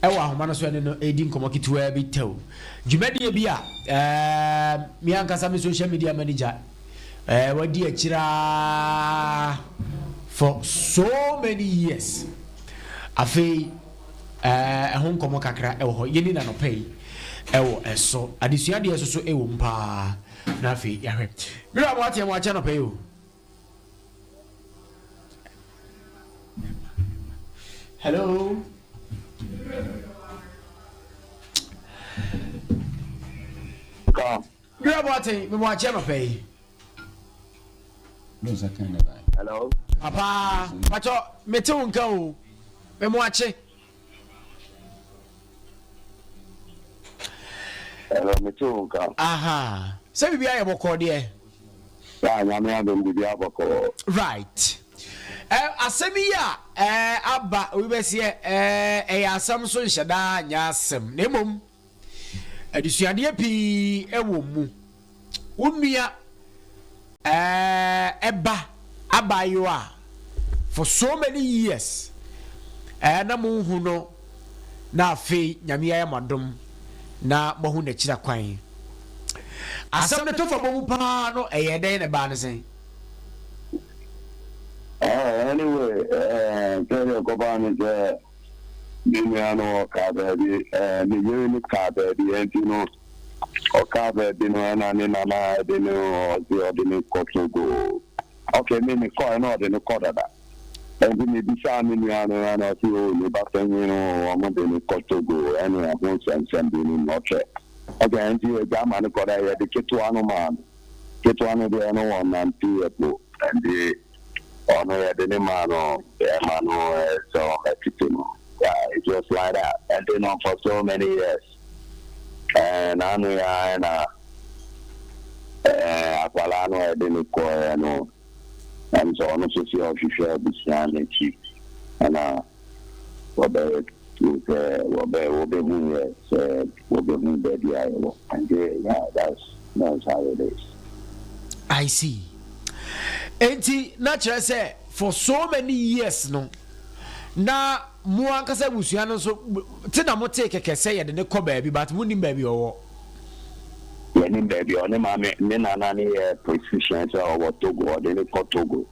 Ɛwɔ ahoma no so ɛne no redi nkɔmmɔ ketewaa bi tɛw. Dwumadie bi a ɛɛ me ankasa me social media manager ɛɛ wadi akyire ara for so many years. Afei ɛɛ ɛho nkɔmmɔ kakra ɛwɔ hɔ. Yɛni na nɔpɛ yi ɛwɔ ɛso. Adesua deɛ soso ɛwɔ mu paa. Na afei yɛahwɛ. Mmerɛ a mo ateɛ mo akyɛ nɔpɛ yi o. Hello. Ka. Mmerɛ mo aten, me mo akyɛ nɔpɛ yi. Hello. Papa, pakyɛ mete wo nka o. Me mo akye. Hello, mete wo nka. Aha. Sɛ biribi ayɛ bɔkɔɔ deɛ. Yeah, nyame adom biribi abɔkɔɔ. Right. Eh, asɛm yi a eh, aba obi bɛseɛ eh, ɛyɛ asɛm so nhyɛ daa nyɛ asɛm na mmom adesuadeɛ pii wɔ mu. Wo nua ɛɛ ba abaayewa a for so many years ɛɛ na mo nhu no na afei Nyame ayɛ mo adom na moahu n'akyira kwan. Asɛm no tofa bɔ mu paa no ɛyɛɛ dɛn na ɛbaa no sɛn? Eh, anyway, eh, sɛdeɛ ɛkɔbaa ne sɛ me nua no ɔkaa baabi, eh, ne yere no kaa baabi, ɛnti no Ɔkaa baabi no ɛna ne nana de no ɔse ɔde no kɔ Togo. Ok me me kɔɛ na ɔde no kɔ dada. Ɛnti me bisaa me nua no ɛna ɔse oh ne ba panyin no ɔmo de no kɔ Togo ɛne ɛho nsɛmsɛm bi no ɔkyɛ. Ok ɛnti agya ama no kɔ dɛ yɛde ketewa no maa no. Ketewa no deɛ ɔno ɔnnante yɛ po ɛnti ɔno yɛde no maa no bɛɛma no sɛ ɔmmɛtete no. Yeah it was like that ɛnti no for so many years. Ɛɛ n'ano yi ara na ɛɛ akwadaa no a yɛde no kɔeɛ no, ɛm sɛ ɔno nso sɛ ɔhwehwɛ abusua no akyi ɛna wɔbɛ sɛ wɔbɛ wɔbɛhu yɛ sɛ wɔbɛhu baabi a yɛwɔ nti yeah that's how it is. I see. Enti na kyerɛ sɛ for so many years no na Mo ankasa abusua no nso, te na motee kɛkɛ sɛ yɛde no kɔ baabi but monnim baabi ɔwɔ. Yɛnim baabi a ɔne maame, ne nana no yɛ precision sɛ ɔwɔ Togo, ɔde no kɔ Togo.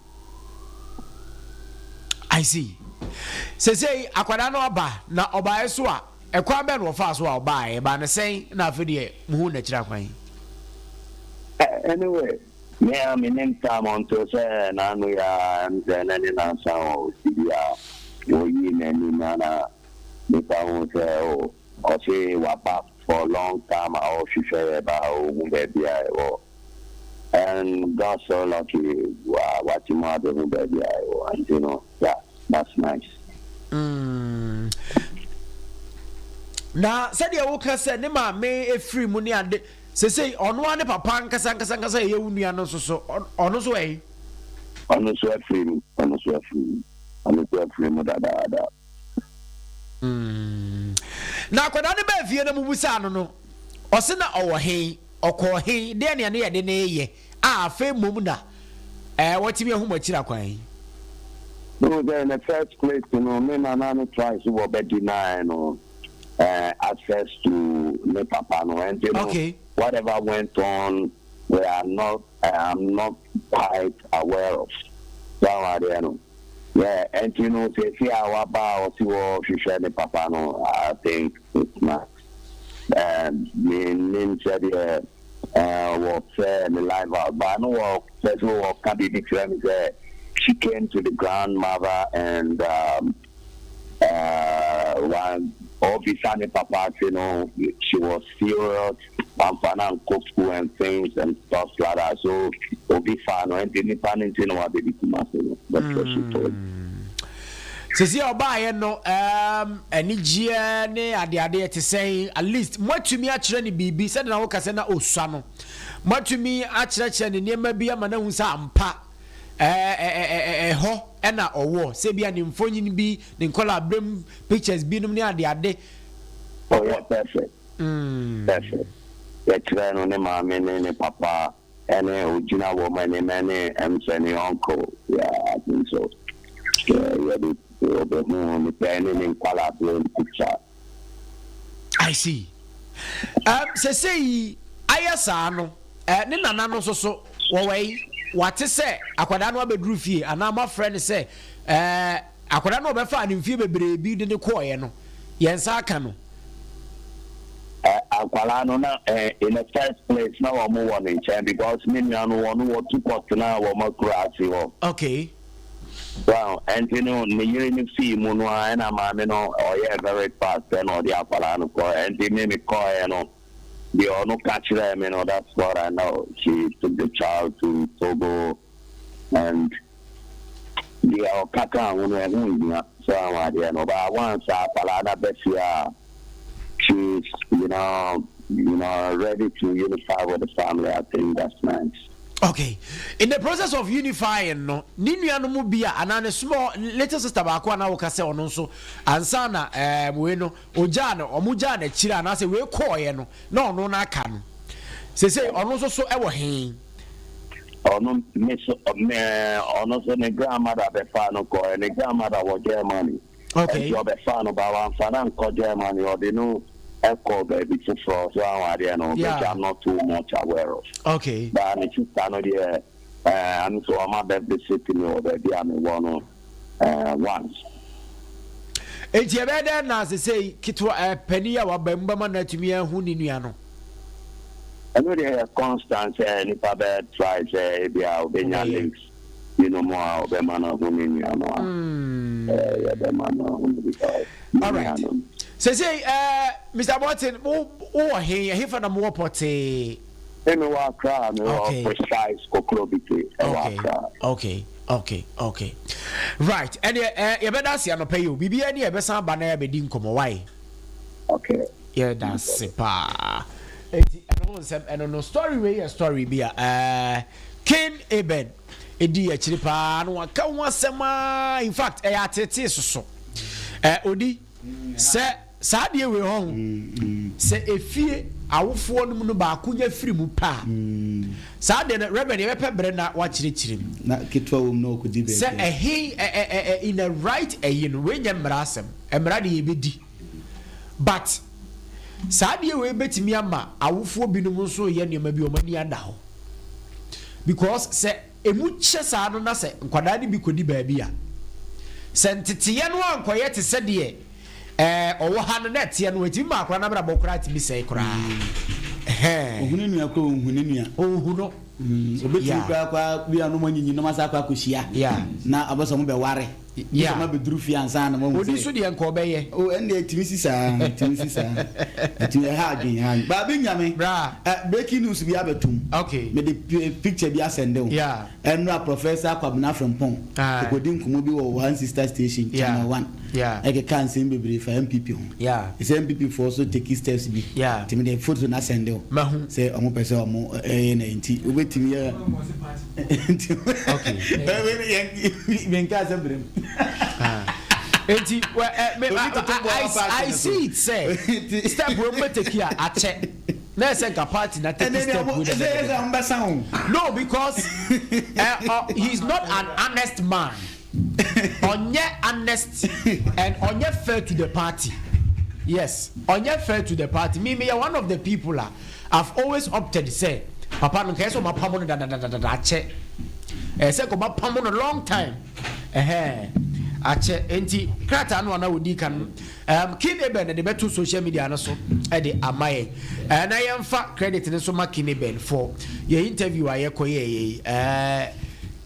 I see. Sesei akwadaa no aba, na ɔbaeɛ so a, ɛkwan bɛn na ɔfaa so a ɔbaeɛ? Ɛbaa no sɛn na afei deɛ mohuu n'akyiri akwan? Anyway, Me a mennim Sam until sɛ n'ano yi ara ɛm sɛ ɛnɛ ne nansa wɔ TV a wɔyii n'anim ana nipa hu sɛ oh ɔse waba for long time a ɔhwehwɛ yɛ ba ɔhu baabi a yɛwɔ and got so lucky wa wate mu abɛhu baabi a yɛwɔ nti no yeah that's nice. Mm. Na sɛdeɛ woka sɛ ne maame efiri mu ne ade Sesei ɔno ara ne papa ankasa ankasa ankasa a ɛyɛ wo nua no nso so, ɔno nso ɛ? Ɔno nso afiri mu, ɔno nso afiri mu, ɔno nso afiri mu dadaada. Mm. Na akwadaa no baa fie na mubusaa no no, ɔse na ɔwɔ he, ɔkɔɔ he, deɛ nea ne yɛde no reyɛ a afei mmom na ɛɛ watumi ahu mo akyiri akwan yi. Wohu sɛ in the first place no, me nana no try sɛ wɔbɛ deny no. eh, access to ne papa no ɛnti no Okay. whatever went on we are not eh, I'm not quite aware of saa adeɛ no yeah ɛnti no sɛsi a waba a ɔsi wɔ hwehwɛ ne papa no I think it's not eh, menim sɛdeɛ eh, wɔfɛ ne live out but no wɔ pɛ sɛ wɔka biribi kyerɛ me sɛ she came to the grandmother and um, One ɔbisa ne papa ase no she was furious wamfa no ankɔ school and things and stuff like that so obi faa no ɛnti nipa no nti na wabɛdi Kumasi no that's what she told me. Sisi a ɔbaayɛ no um, anigyeɛ ne adeadeɛ te sɛn at least moatumi akyerɛ ne biribi sɛdeɛ na woka sɛ na ɔsua no moatumi akyerɛkyerɛ ne nneɛma bi ama no ahu sɛ ampa Ɛhɔ na ɔwɔ, sɛ ebia ne mfonyin bi, ne nkɔlaaberem pictures binom ne adeade. Ɔyɛ perfect, perfect. Yɛkyerɛɛ no ne maame ne ne papa ɛne ogyina wɔn anim ɛne ɛm sɛ ne uncle, yeah I think so. Yɛde ɔbɛhu ne pɛ ne ne nkɔlaaberem picture. I see. Sesei ayɛ saa no, ne nana no nso so wɔwɔ yi, wate sɛ akwadaa no abɛduru fie anaa moafrɛ no sɛ akwadaa no a ɔbɛfaa no mfie bebree bi de no kɔɔeɛ no, yɛn nsa aka no? Akwadaa no na in the first place na wɔn wɔ ne nkyɛn because me nua no wɔn wɔtu kɔtenaa wɔn akuraase hɔ. Okay. Well, ɛnti no ne yere no fii mu no ara ɛna maame no ɔyɛɛ very fast ɛna ɔde akwadaa no kɔɛ. Ɛnti me me kɔɛ no deɛ ɔno ka kyerɛɛ me no, that's what I know. She took the child to Togo and deɛ ɔka kaa ho no ɛho nhia so ahu adeɛ no, but once a akwadaa no aba fie a, she's ready to unify with the family. I think that's nice. Okay. In the process of unifying no, ne nuanom bi a anaa ne small little sister baako a na woka sɛ ɔno nso ansa na wei no ogyaa no, ɔmo gyaa n'akyiri anaasɛ wei kɔɔeɛ no na ɔno no aka no. Sesei ɔno nso so ɛwɔ he? Ɔno me so me ɔno so ne grandmother bɛfaa no kɔɛ. Ne grandmother wɔ Germany. Nti ɔbɛfaa no ba wamfa no ankɔ Germany, ɔde no ɛkɔ baabi foforɔ so ahu adeɛ no, which I'm not too much aware of. But ne sister no deɛ, ɛno so ɔma bɛ visit me wɔ baabi a mewɔ no once. Nti ɛbɛyɛ dɛn na sesei ketewa panin a waba mu bɛma no atumi ahu ne nua no? Ɛno deɛ yɛ constant sɛ nipa bɛ try sɛ ebi a ɔbɛnya links binom a ɔbɛma no ahu ne nua no a, yɛbɛma no ahu no because ne nua no. Sesei Mr. Boateng, wo wɔ he? Ɛhefa na mowɔ pɔtee? Me mewɔ Accra, mewɔ precise Kokrobite ɛwɔ Accra. Okay. Right, ɛneɛ yɛbɛda ase anɔpa yi o. Biribiara ni a yɛbɛsan aba na yɛabɛdi nkɔmmɔ, why? Okay. Yɛda ase paa. Eti ɛno ho nsɛm ɛno no, story wei yɛ story bi a King Eben edi akyiri paa na waka ho asɛm a, in fact ɛyɛ atetee soso. Odi sɛ saa adeɛ wei hɔ ho sɛ efie awofoɔ no mu no baako nya firi mu paa, saa adeɛ no, Reverend, yɛbɛpɛ berɛ na wakyerɛkyerɛ mu. Na ketewa wɔ mu na ɔkɔdi baabi. Sɛ ɛhe ɛ ɛ in the right ɛyi no, wei nyɛ mmara asɛm, mmara de yɛbɛdi, but saa adeɛ wei bɛtumi ama awofoɔ binom nso yɛ nneɛma bi wɔn ani ada hɔ, because sɛ emu kyɛ saa no na sɛ nkwadaa no bi kɔdi baabi a, sɛ nteteeɛ no ankɔyɛ te sɛ deɛ ɔwɔ ha no na ɛteɛ no, ɛtumi ma akwadaa no abrabɔ koraa tumi sɛe koraa. Ohun nua koraa, ohun ne nua. Ohun no. Obetumi koraa koraa bi a no mo anyinyi na mo asa akɔ akɔhyia na abɛsɛ mo bɛware. Sɛ mo abɛduru fie ansa na mo ahu sɛ. Odi so deɛ nka ɔbɛyɛ. O, ɛnna ɛtumi si saa, ɛtumi si saa, ɛtumi ɛha adwene, ɛha adwene. Baabi nyame. Bra. Breaking news bi abɛtum. Mede picture bi asɛnde o. Ɛnura Professor Kwabena Frimpong. Okodi nkɔmɔ bi wɔ one sister station, Channel One. Ɛkeka nsɛm bebree fa NPP ho. Sɛ NPP foɔ so take steps bi. Tumi de photo na sɛnde o. Sɛ ɔmo pɛ sɛ ɔmo ɛyɛ na nti wobɛtumi yɛ. Nti. Menka asɛm brɛ mu. Eti me I see it sɛ step wey mo take a akyɛ na ɛsɛ nka party na take step wey dem bɛ. No, because he is not an honest man. Ɔnyɛ honest and ɔnyɛ fair to the party. Yes, ɔnyɛ fair to the party. Me yɛ one of the people a I've always opted sɛ papa no nka ɛsɛ ɔmo apam no dadadadada akyɛ. Ɛsɛ nka ɔmo apam no long time. Ɛhɛn, akyɛ. Nti krataa no a na odi kan, King Eben de bɛto social media no so ɛde ama yɛn. Na yɛmfa credit no so ma King Eben for yɛ interview a yɛkɔ yɛ yɛ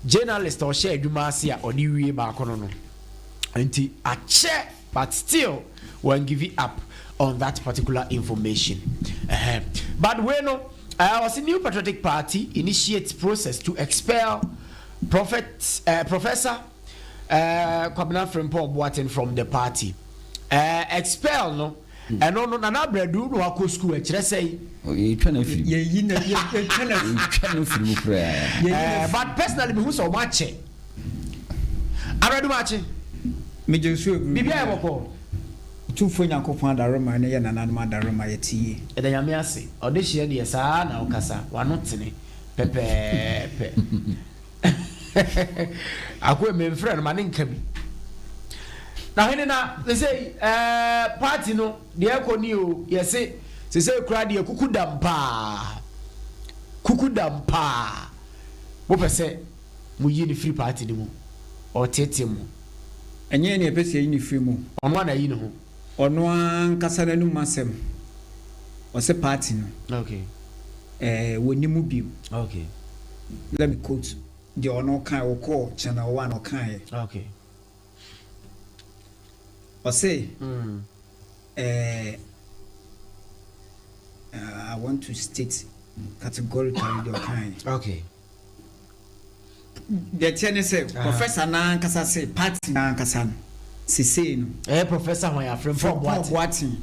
journalist a ɔhyɛ adwuma ase a ɔde wie baako no. Nti akyɛ, but still wɔn give it up on that particular information. But wei no, ɔsi New Patriotic Party initiates process to expel Prophet Professor Kwabena Frimpong Boateng from the party. Expel no, ɛno no Nana Abradu na wakɔ school ɛkyerɛ sɛ. Yɛtwa no afiri mu. Yɛyi na yɛtwa no afiri. Yɛtwa no afiri mu koraa. But personally mehu sɛ ɔmo akyɛ. Abradu makye. Megye nso egu. Biribi ayɛ bɔkɔ. Otumfoɔ Nyankopɔn adaworoma ne yɛ nananom adaworoma, yɛte yie. Yɛda Nyame ase. Ɔdehyeɛ deɛ saa na ɔkasa, w'ano tene pɛpɛɛpɛ. Akoe memfrɛ no ma ne nka bi. Na hene na sesei ɛɛ party no deɛ ɛkɔ ni o yɛse sesei koraa deɛ kuku dam paa kuku dam paa mopɛ sɛ mo yi no firi party no mu ɔreteetee mo. Ɛnyɛ yɛn na yɛpɛ sɛ yɛyi no firi mu. Ɔno ara na ayi ne ho. Ɔno ankasa n'anum asɛm ɔse party no Okay. ɛɛ wɔnni mu bio. Okay. Let me quote deɛ ɔno kae ɔkɔɔ channel one ɔkaeɛ. Okay. Ɔse eh, I want to state categorically deɛ ɔkaeɛ. Okay. Deɛ ɛteɛ ne sɛ, professor no ankasa se party no ankasa no, sesei no. Ɛyɛ professor hwan a? Frimpong Boateng. Frimpong Boateng.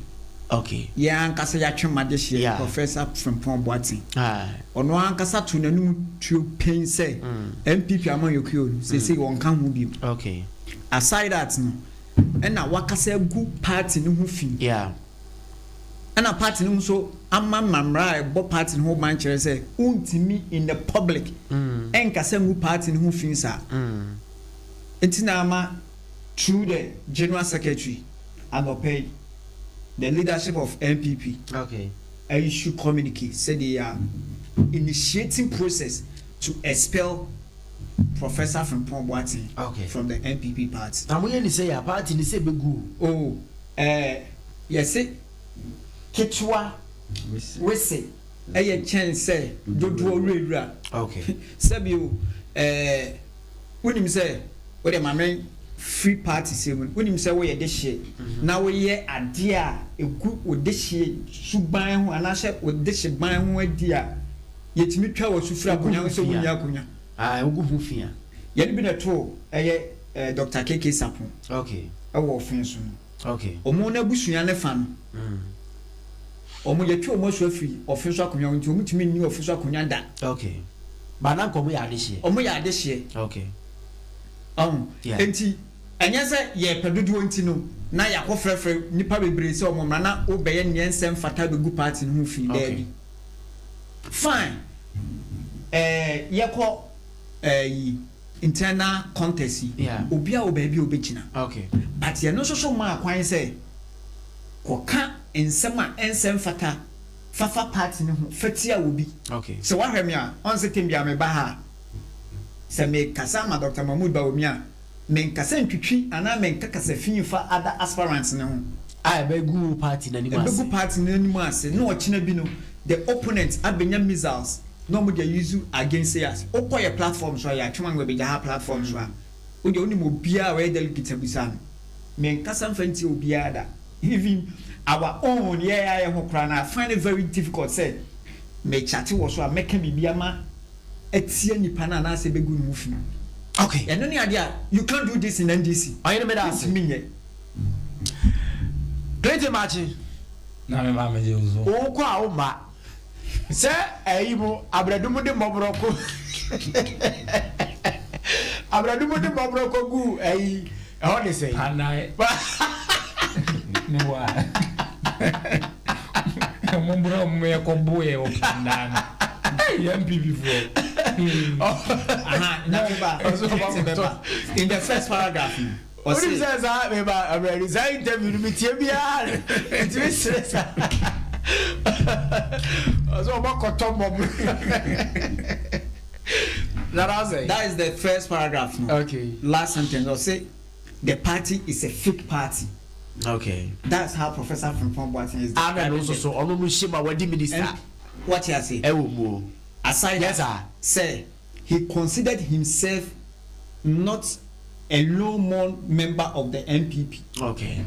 Okay. Yɛn ankasa yɛatwe ma dehyeɛ, Yeah. Professor Frimpong Boateng. Aye. Ɔno ankasa too n'anum tuo pen sɛ NPP amanyɔkuo no, seesei ɔnka ho bio. Okay. Aside that no, ɛna wakasa agu party no ho fi. Yeah. Ɛna party no nso ama mmara a ɛbɔ party no ho ban kyerɛ sɛ wontumi in the public ɛnkasa ngu party no ho fi saa. Nti na ama through the general secretary anɔpa yi, the leadership of NPP Okay. issue communique sɛ they are initiating process to expel Professor Frimpong Boateng Okay. from the NPP party. Na moyɛ ne sɛ yɛ a party no sɛ ɛbɛgu o. Oh, eh, yɛse ketewa wese ɛyɛ kyɛn sɛ dodoɔ wurawura. Okay. Sɛbi o, eh, wonim sɛ wode ma me free party sɛ mu no, wonim sɛ woyɛ dehyeɛ na woyɛ adeɛ a ɛgu wo dehyeɛ suban ho anaasɛ wo dehye ban ho adi a, yɛtumi twa wɔ so firi akonnwa ho sɛ wonni akonnwa. Ah, wogu ho fi a. Yɛne bi na ɛtoo ɛyɛ eh, Dr. KK Sarpong Okay. ɛwɔ ɔfen so no. Okay. Ɔmo no abusua ne fa no, ɔmo yɛtwe ɔmo asu afiri ɔfen so akonnwa ho nti ɔmo tumi nni ɔfen so akonnwa da. Okay. Ba na nka ɔmo yɛ adehyeɛ. Ɔmo yɛ adehyeɛ. Okay. Ɔho. Yeah. Nti ɛnyɛ sɛ yɛpɛ dodoɔ nti no na yɛakɔ frɛfrɛ nnipa bebree sɛ ɔmo mmra na wobɛyɛ nea ɛnsɛ mfata bɛgu party no ho fi. Okay. Daabi. Fine. Ɛɛ yɛkɔ ɛyi internal contest yi. Yeah. Obiara wɔ baabi a obɛgyina. Okay. But yɛno nso so maa kwan sɛ kɔka nsɛm a ɛnsɛ mfata fafa party no ho fa tia obi. Okay. Sɛ woahwɛ me a, ɔnse tem bia meba ha a, sɛ mekasa ama Dr. Mahmood Bawumia a, menkasa ntwitwi anaa menka kasa fi mfa other aspirants no ho. A ɛbɛgu wo party n'anim ase. Ɛbɛgu party no anim ase na ɔkyena bi no, the opponent abɛnya missiles na ɔmo de use against us. Wokɔ yɛ platform so a, yɛ Atwema Ngwabidja ha platform so a, wodeɛ wonim obiara a ɔyɛ delegate abisa no. Menkasa mfa ntia obiara da. Even our own yɛ ayɛ ho koraa no, I find it very difficult sɛ mekyate wɔ so a mɛka biribi ama atia nipa no anaasɛ ɛbɛgu ne ho fi. Okay. Ɛno ne adeɛ a you can't do this in NDC. Ɔhene meda ase. Wontumi nyɛ. Clinton Makye. Na me ma megye wo so. Wokɔ a womma. Sɛ ɛyi mu abrɛdum de mmɔborɔ ko abrɛdum de mmɔborɔ kɔ gu ɛyi ɛhɔ de sɛ. Anan. Ne wa. Mmɔborɔ a wɔn yɛ kɔ bo yɛ wɔ pandan no. Ɛyɛ NPP foɔ. Aha, na me ba. Clinton bɛba. In the first paragraph no. Wonim sɛ saa meba abrɛdu saa interview no metie biara ntumi sere saa ɔsɛ ɔbɛkɔtɔ mmɔborɔ na sɛ That is the first paragraph no. Okay. Last sentence. Ɔse the party is a fake party. Okay. That's how Professor Frimpong Boateng is Ana no describing nso them. so ɔno no hyɛ mu a wadi minister And what you say? ɛwɔ mu o. Aside Yes, that, sir. say he considered himself not a lone more member of the NPP. Okay.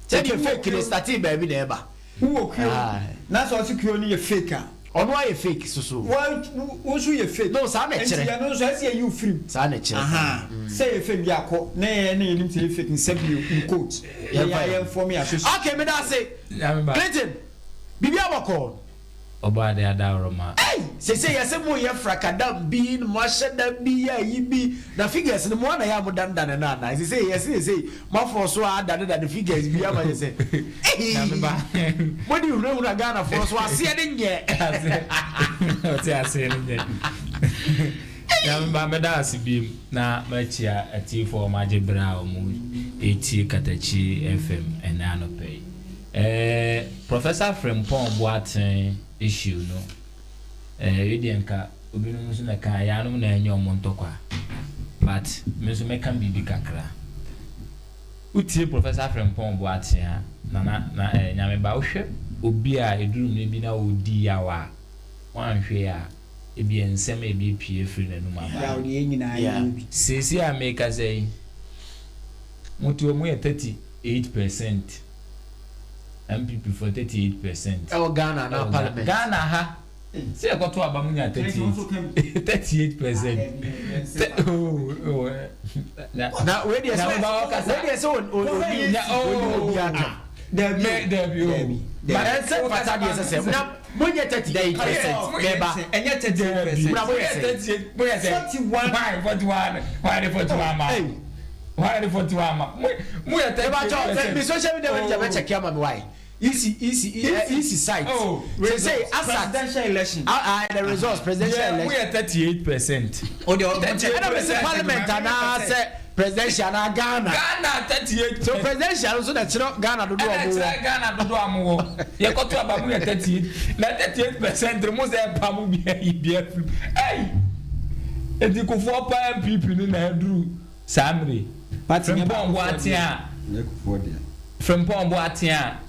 Sɛdeɛ fake ne starting baabi na ɛba. Wowɔ kuo Aye. na sɛ ɔse kuo no yɛ fake a. Ɔno ayɛ fake soso. Wo nso yɛ fake. No, saa na ɛkyerɛ. Nti ɛno nso ɛsɛ yɛyi wo firim. Saa na ɛkyerɛ. Aha. Sɛ yɛ fake bi akɔ na yɛ na yɛnim sɛ yɛ fake nsɛ bio in quote. Yɛ yɛ yɛn fɔm yɛ asoso. Okay, meda ase. Clinton, biribi abɔkɔ. Ɔbaa de adaworo ma. Ei! Seesei yɛse mo yɛ frakadam bi na mo ahyɛ da bi yɛ ayi bi na figures no mo ara na yɛ a mo dandane no anaa? Seesei yɛse seesei mo afɔ so a adanedane figures bi ama kyɛ sɛ eii mo de hunahuna Ghanafoɔ so aseɛ no nyɛ. Ɔte aseɛ no nyɛ. Nyame ba mɛda ase biom na makyia atiefoɔ a wɔagye berɛ a wɔretie Katakyi FM ɛnnɛ anɔpa yi. Eh, Professor Frimpong Boateng issue no, eh, wei deɛ nka obinom nso na ɛka, ɛyɛ anom na ɛnyɛ wɔn ntɔkwa, but me nso mɛka biribi kakra. Wotie Professor Frimpong Boateng a, nana, na eh, Nyame ba, wohwɛ obi a ɛduru mmerɛ bi na ɔredi yaw a, woanhwɛ a, ebia nsɛm a ebepue afiri n'anom aba. Yaw deɛ yɛn nyinaa yɛwɔ bi. Seesei a merekasa yi, mote hɔ moyɛ 38 percent, NPP foɔ 38%. Ɛwɔ Ghana anaa Ɛwɔ parliament? Ghana ha. Sɛ yɛkɔto aba mo nya 38 percent. Oh, na wei deɛ sɛ wei deɛ sɛ oni oni obi aka. Dabi. Me dabi o. But ɛnsɛ fata deɛ sɛ sɛ na mo nyɛ 38% mɛba. Ɛnyɛ 38%. Muna mo yɛ sɛ. 38 mo yɛ sɛ. 41. Why 41? Why the 41 ma? Hey. Why the 41 ma? Mo yɛ 38 Eba kyɛw percent. mi social media manager bɛ check ama mi why. EC site. Oh, Say asat. Presidential election. Ah, ah, the results, presidential Yeah, mo election. yɛ 38%. O de ɔmo Ɛna mi sɛ parliament anaasɛ presidential anaa Ghana. Ghana 38. So presidential nso na kyerɛ Ghana dodo Ɛna ɔmo kyerɛ wɔ. Ghana dodo a mo wɔ. Yɛkɔto aba mo yɛ 38 na 38% mo sɛ ɛpa mo bi ayi bi afiri. Ɛyi. Eti Kufuor pa NPP no na ɛduru saa mmiri. Party nyɛ Frimpong baako Boateng a. Nyɛ Kufuor deɛ. Frimpong Boateng a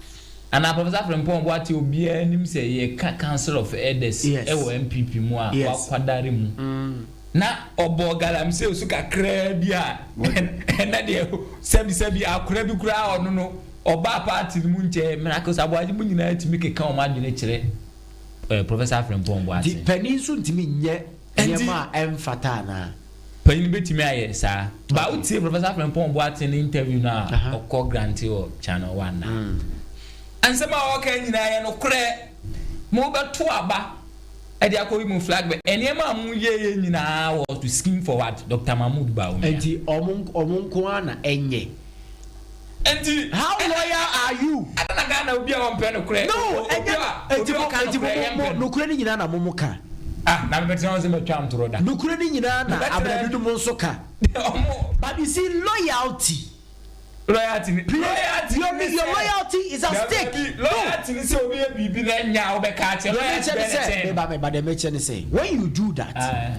anaa Professor Frimpong Boateng, obiara anim sɛ yɛka Council of Elders ɛwɔ NPP mu a wakwadare mu na ɔbɔ galamsey so kakraa bi a, ɛnɛ deɛ sɛbisɛbi akora bi koraa ɔno no ɔbaa party no mu nkyɛn, Miracles Aboagye mu nyinaa tumi keka wɔn adwene kyerɛ Professor Frimpong Nti Boateng. panin nso ntumi nyɛ nneɛma a ɛmfata anaa? Panyin bɛtumi ayɛ saa ba. Wotie Professor Frimpong Boateng ne interview no a ɔkɔ grant wɔ Channel One na nsɛm a wɔka nyinaa yɛ nokorɛ. Mo bɛto aba ɛde akɔyi mu flag bɛ, nneɛma a mo yɛ yɛ nyinaa was to scheme for what? Dr Mahmood Bawumia. Nti ɔmo nko ara na ɛnyɛ. Nti How loyal are you? Ada na Ghana obi a wɔmpɛ nokorɛ. No, obi ɛnyɛ a eti obi a mo ɔka eti mo nokorɛ yɛ mo mpɛ no. Nokorɛ ni nyinaa na mo ka. Ah, na mebɛtena hɔ sɛ mɛtwa ntorɔ da? Nokorɛ ni nyinaa na Mebɛtena- abradu no mo nso ka. Ɔmo But you see, loyalty. Loyalty ni loyalty ni Your sɛ- loyalty is at stake. Dabi, loyalty ni sɛ obi yɛ biribi na nya a wobɛka akyerɛ Deɛ loyalty mekyɛ ne bɛyɛ ne sɛ kyɛn. meba meba, deɛ mekyɛ ne sɛ when you do that, Ah.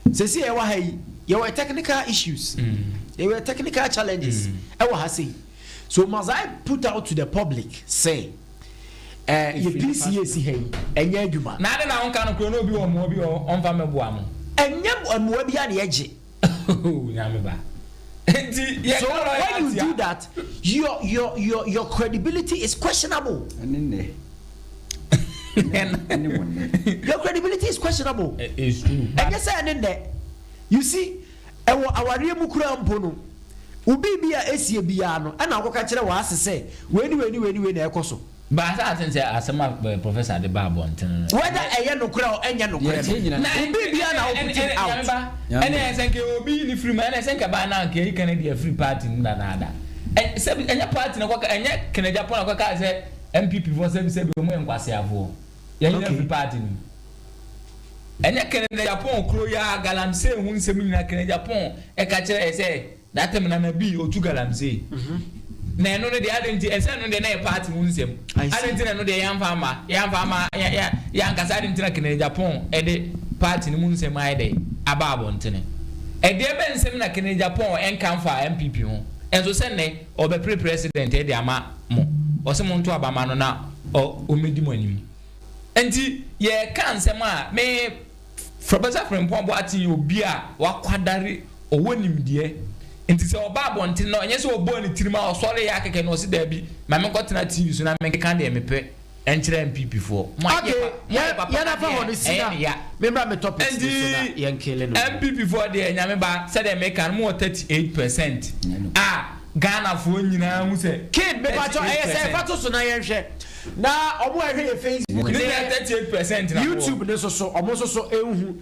sɛsi yɛwɔ ha yi, yɛwɔ technical issues, yɛwɔ technical challenges ɛwɔ ha sei, so must I put out to the public say yɛ PCA si ha yi ɛnyɛ adwuma? Na ade na wonka no kuro na obi wɔ mmoa bi wɔ ɔmfa mɛboa mo. Ɛnyɛ mmoa bi a na yɛgye. Nyame ba, nti yɛ So when you do that, your credibility is questionable. Ɛne nnɛ ɛne wɔ nnɛ. Your credibility is questionable. It's true. Ɛnyɛ sɛ ɛne nnɛ, you see, ɛwɔ awareɛ mu kura mpo no, obi bi a esie biara no ɛna akɔka kyerɛ wɔ ase sɛ wei ni wei ni wei ni wei na ɛkɔ so. Baasa ati sɛ asɛm a professor de ba abɔnten no whether ɛyɛ nokorɛ o ɛnyɛ nokorɛ Yɛtie no nyina. obi biara na o put it out. Ɛne ɛsɛ nka obi yi ni firi mu, ɛne ɛsɛ nka baa na nka eyi kan de afiri party mu dadaada. Ɛ sɛbi, ɛnyɛ party na kɔka, ɛnyɛ Kennedy Agyapong na kɔka sɛ NPP fo sɛbi sɛbi ɔmo yɛ nkwasiafoɔ yɛn nyina firi party no mu. Ɛnyɛ Kennedy Agyapong kuro yi a galamsey ho nsɛm nyinaa Kennedy Agyapong ɛka kyerɛ yɛ sɛ that time Nana bi otu galamsey na ɛno no deɛ adi nti ɛsɛ ɛno deɛ na yɛ party ho nsɛm. I see. Adi nti na ɛno deɛ yɛnfa ama yɛnfa ama yɛ yɛ yɛankasa adi nti na Kennedy Agyapong ɛde party no mu nsɛm ayɛ dɛ aba abɔntene. Ɛdeɛ bɛ nsɛm na Kennedy Agyapong ɛnka nfa NPP ho ɛnso sɛ nnɛ ɔbɛpere president ɛde ama mo, ɔsɛ mo nto abama no na ɔ ɔmɛdi mo anim. Nti yɛka nsɛm a me Professor Frimpong Boateng yɛ obi a wakwadare, ɔwɔ nimdeɛ, nti sɛ ɔba abɔnten na ɔnyɛ sɛ ɔbɔɔ ne tirim a ɔsɔre yɛ akɛkɛ na ɔsi daabi, maame nkɔtena TV so na menkeka deɛ mepɛ ɛnkyerɛ NPP foɔ. Mo ayɛ Okay. mo ayɛ papa Yɛn afa hɔ no si ɛyɛ na ne ya. Membra me topics ni so na Nti yɛn kele no. NPP foɔ deɛ, Nyame ba, sɛdeɛ meka no, mo wɔ 38% a Ghanafoɔ nyinaa hu sɛ Kid mepakyɛ, ɛyɛ sɛ ɛfa to so na yɛnhwɛ na ɔmo a ɛhwɛ yɛ Facebook ne ne nyɛ 38% na mo wɔ. YouTube ne soso, ɔmo nso so ehu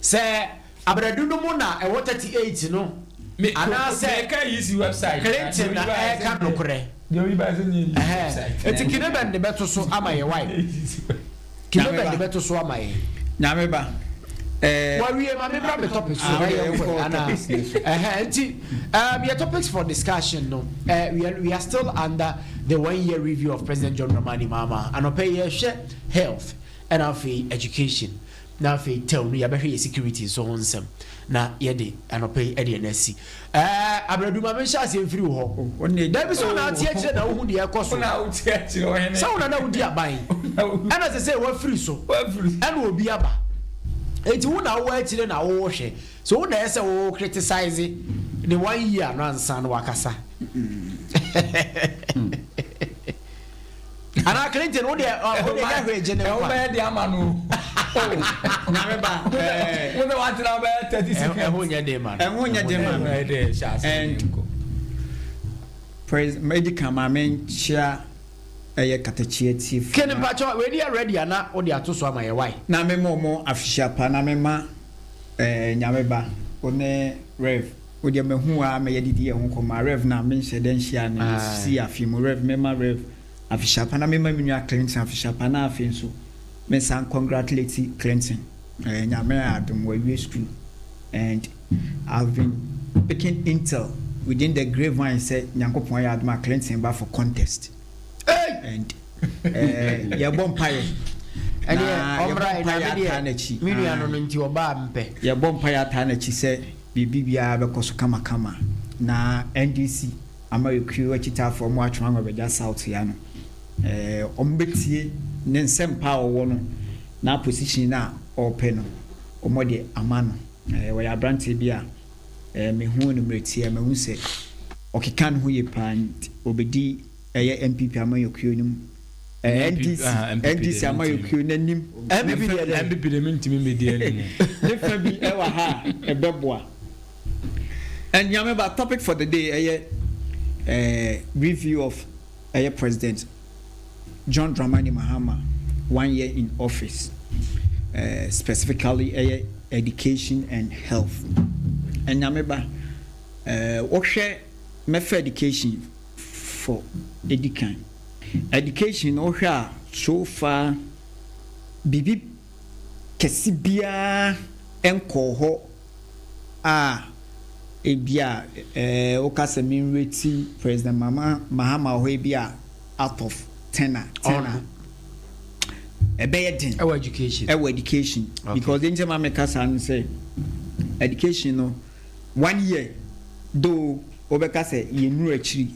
sɛ abradu no mu na ɛwɔ 38 no anaasɛ meka yi si website Clinton na ɛka nokorɛ. Deɛ oyi ba sɛ nyɛ yi website. Eti kineben de bɛto so ama yɛ wae, kineben de bɛto so ama yɛ. Nyame ba. Wawie ma mebra me topics so na yɛnkɔ ana ɛhɛ nti yɛ topics for discussion no we are still under the one year review of President John Dramani Mahama. Anɔpɛ yɛhwɛ health ɛna afei education na afei tɛw no yɛbɛhwɛ yɛ security nso ho nsɛm na yɛde anɔpɛ yi ɛde ɛna asi abradu ma menhyɛ aseɛ mfiri wo hɔ. Dabi sɛ wona ate akyirɛ na wohu deɛ ɛkɔ so sɛ wona na wodi aban ɛna sɛ sɛ wafiri so ɛna obi aba eti wo na wowɔ akyire na wohwɛ so wo na ɛsɛ wo criticize ne one year no ansa no wakasa anaa Clinton wo deɛ wo deɛ yɛ hwee gye ne nkwa ɛho bɛyɛ de ama no nyame ba wo sɛ watena bɛyɛ 30 seconds ɛho nyɛ de ma no ɛho nyɛ de ma no and president medi kan ma menkyia ɛyɛ katakyie tiefo Ken mpakyɛ wei deɛ ready ana wode ato so ama yɛ why na mema ɔmo afihyia pa na mema nyame ba wo ne Rev wo deɛ mahu a mɛyɛ didi yɛ ho nkɔmmɔ Rev na menhyɛ dɛ nhyia ne si afi mu Rev mema Rev afihyia pa na mema me nua Clinton afihyia pa na afei nso mesan congratulate Clinton nyame adom wawie school and I've been picking intel within the grapevine sɛ Nyankopɔn yɛ adom a Clinton ba for contest and yɛbɔ mpaeɛ na yɛbɔ mpaeɛ ataa n'akyi me nua no no nti ɔbaa mpɛ yɛbɔ mpaeɛ ataa n'akyi sɛ biribi biara bɛkɔ so kamakama na NDC ama ekuo akyitaafoɔ mo atwoma ngɔbɛgya South ya no ɔmo bɛtie ne nsɛmpa a ɔwɔ no na position na ɔpɛ no ɔmo de ama no. Wɔyɛ aberanteɛ bi a mehu no mmerɛtia mehu sɛ ɔkeka ne ho yie paa nti obɛdi ɛyɛ NPP amayɔkuo no mu NDC amayɔkuo n'anim. NPP deɛ dɛ NPP deɛ mentumi mmɛdi anim ne fa bi ɛwɔ ha a ɛbɛboa. And nyame ba topic for the day ɛyɛ review of ɛyɛ President John Dramani Mahama 1 year in office, specifically ɛyɛ education and health. And nyame ba wɔhwɛ mɛfɛ education for education wɔhwɛ a so far bibi kɛse biara ɛnkɔɔ hɔ a ebia woka sɛ menreti President Mahama hɔ ebia out of 10 a 10 a ɛbɛyɛ den ɛwɔ education ɛwɔ education because the nkyɛn ma meka saa no sɛ education no 1 year though wobɛka sɛ yɛnuru akyiri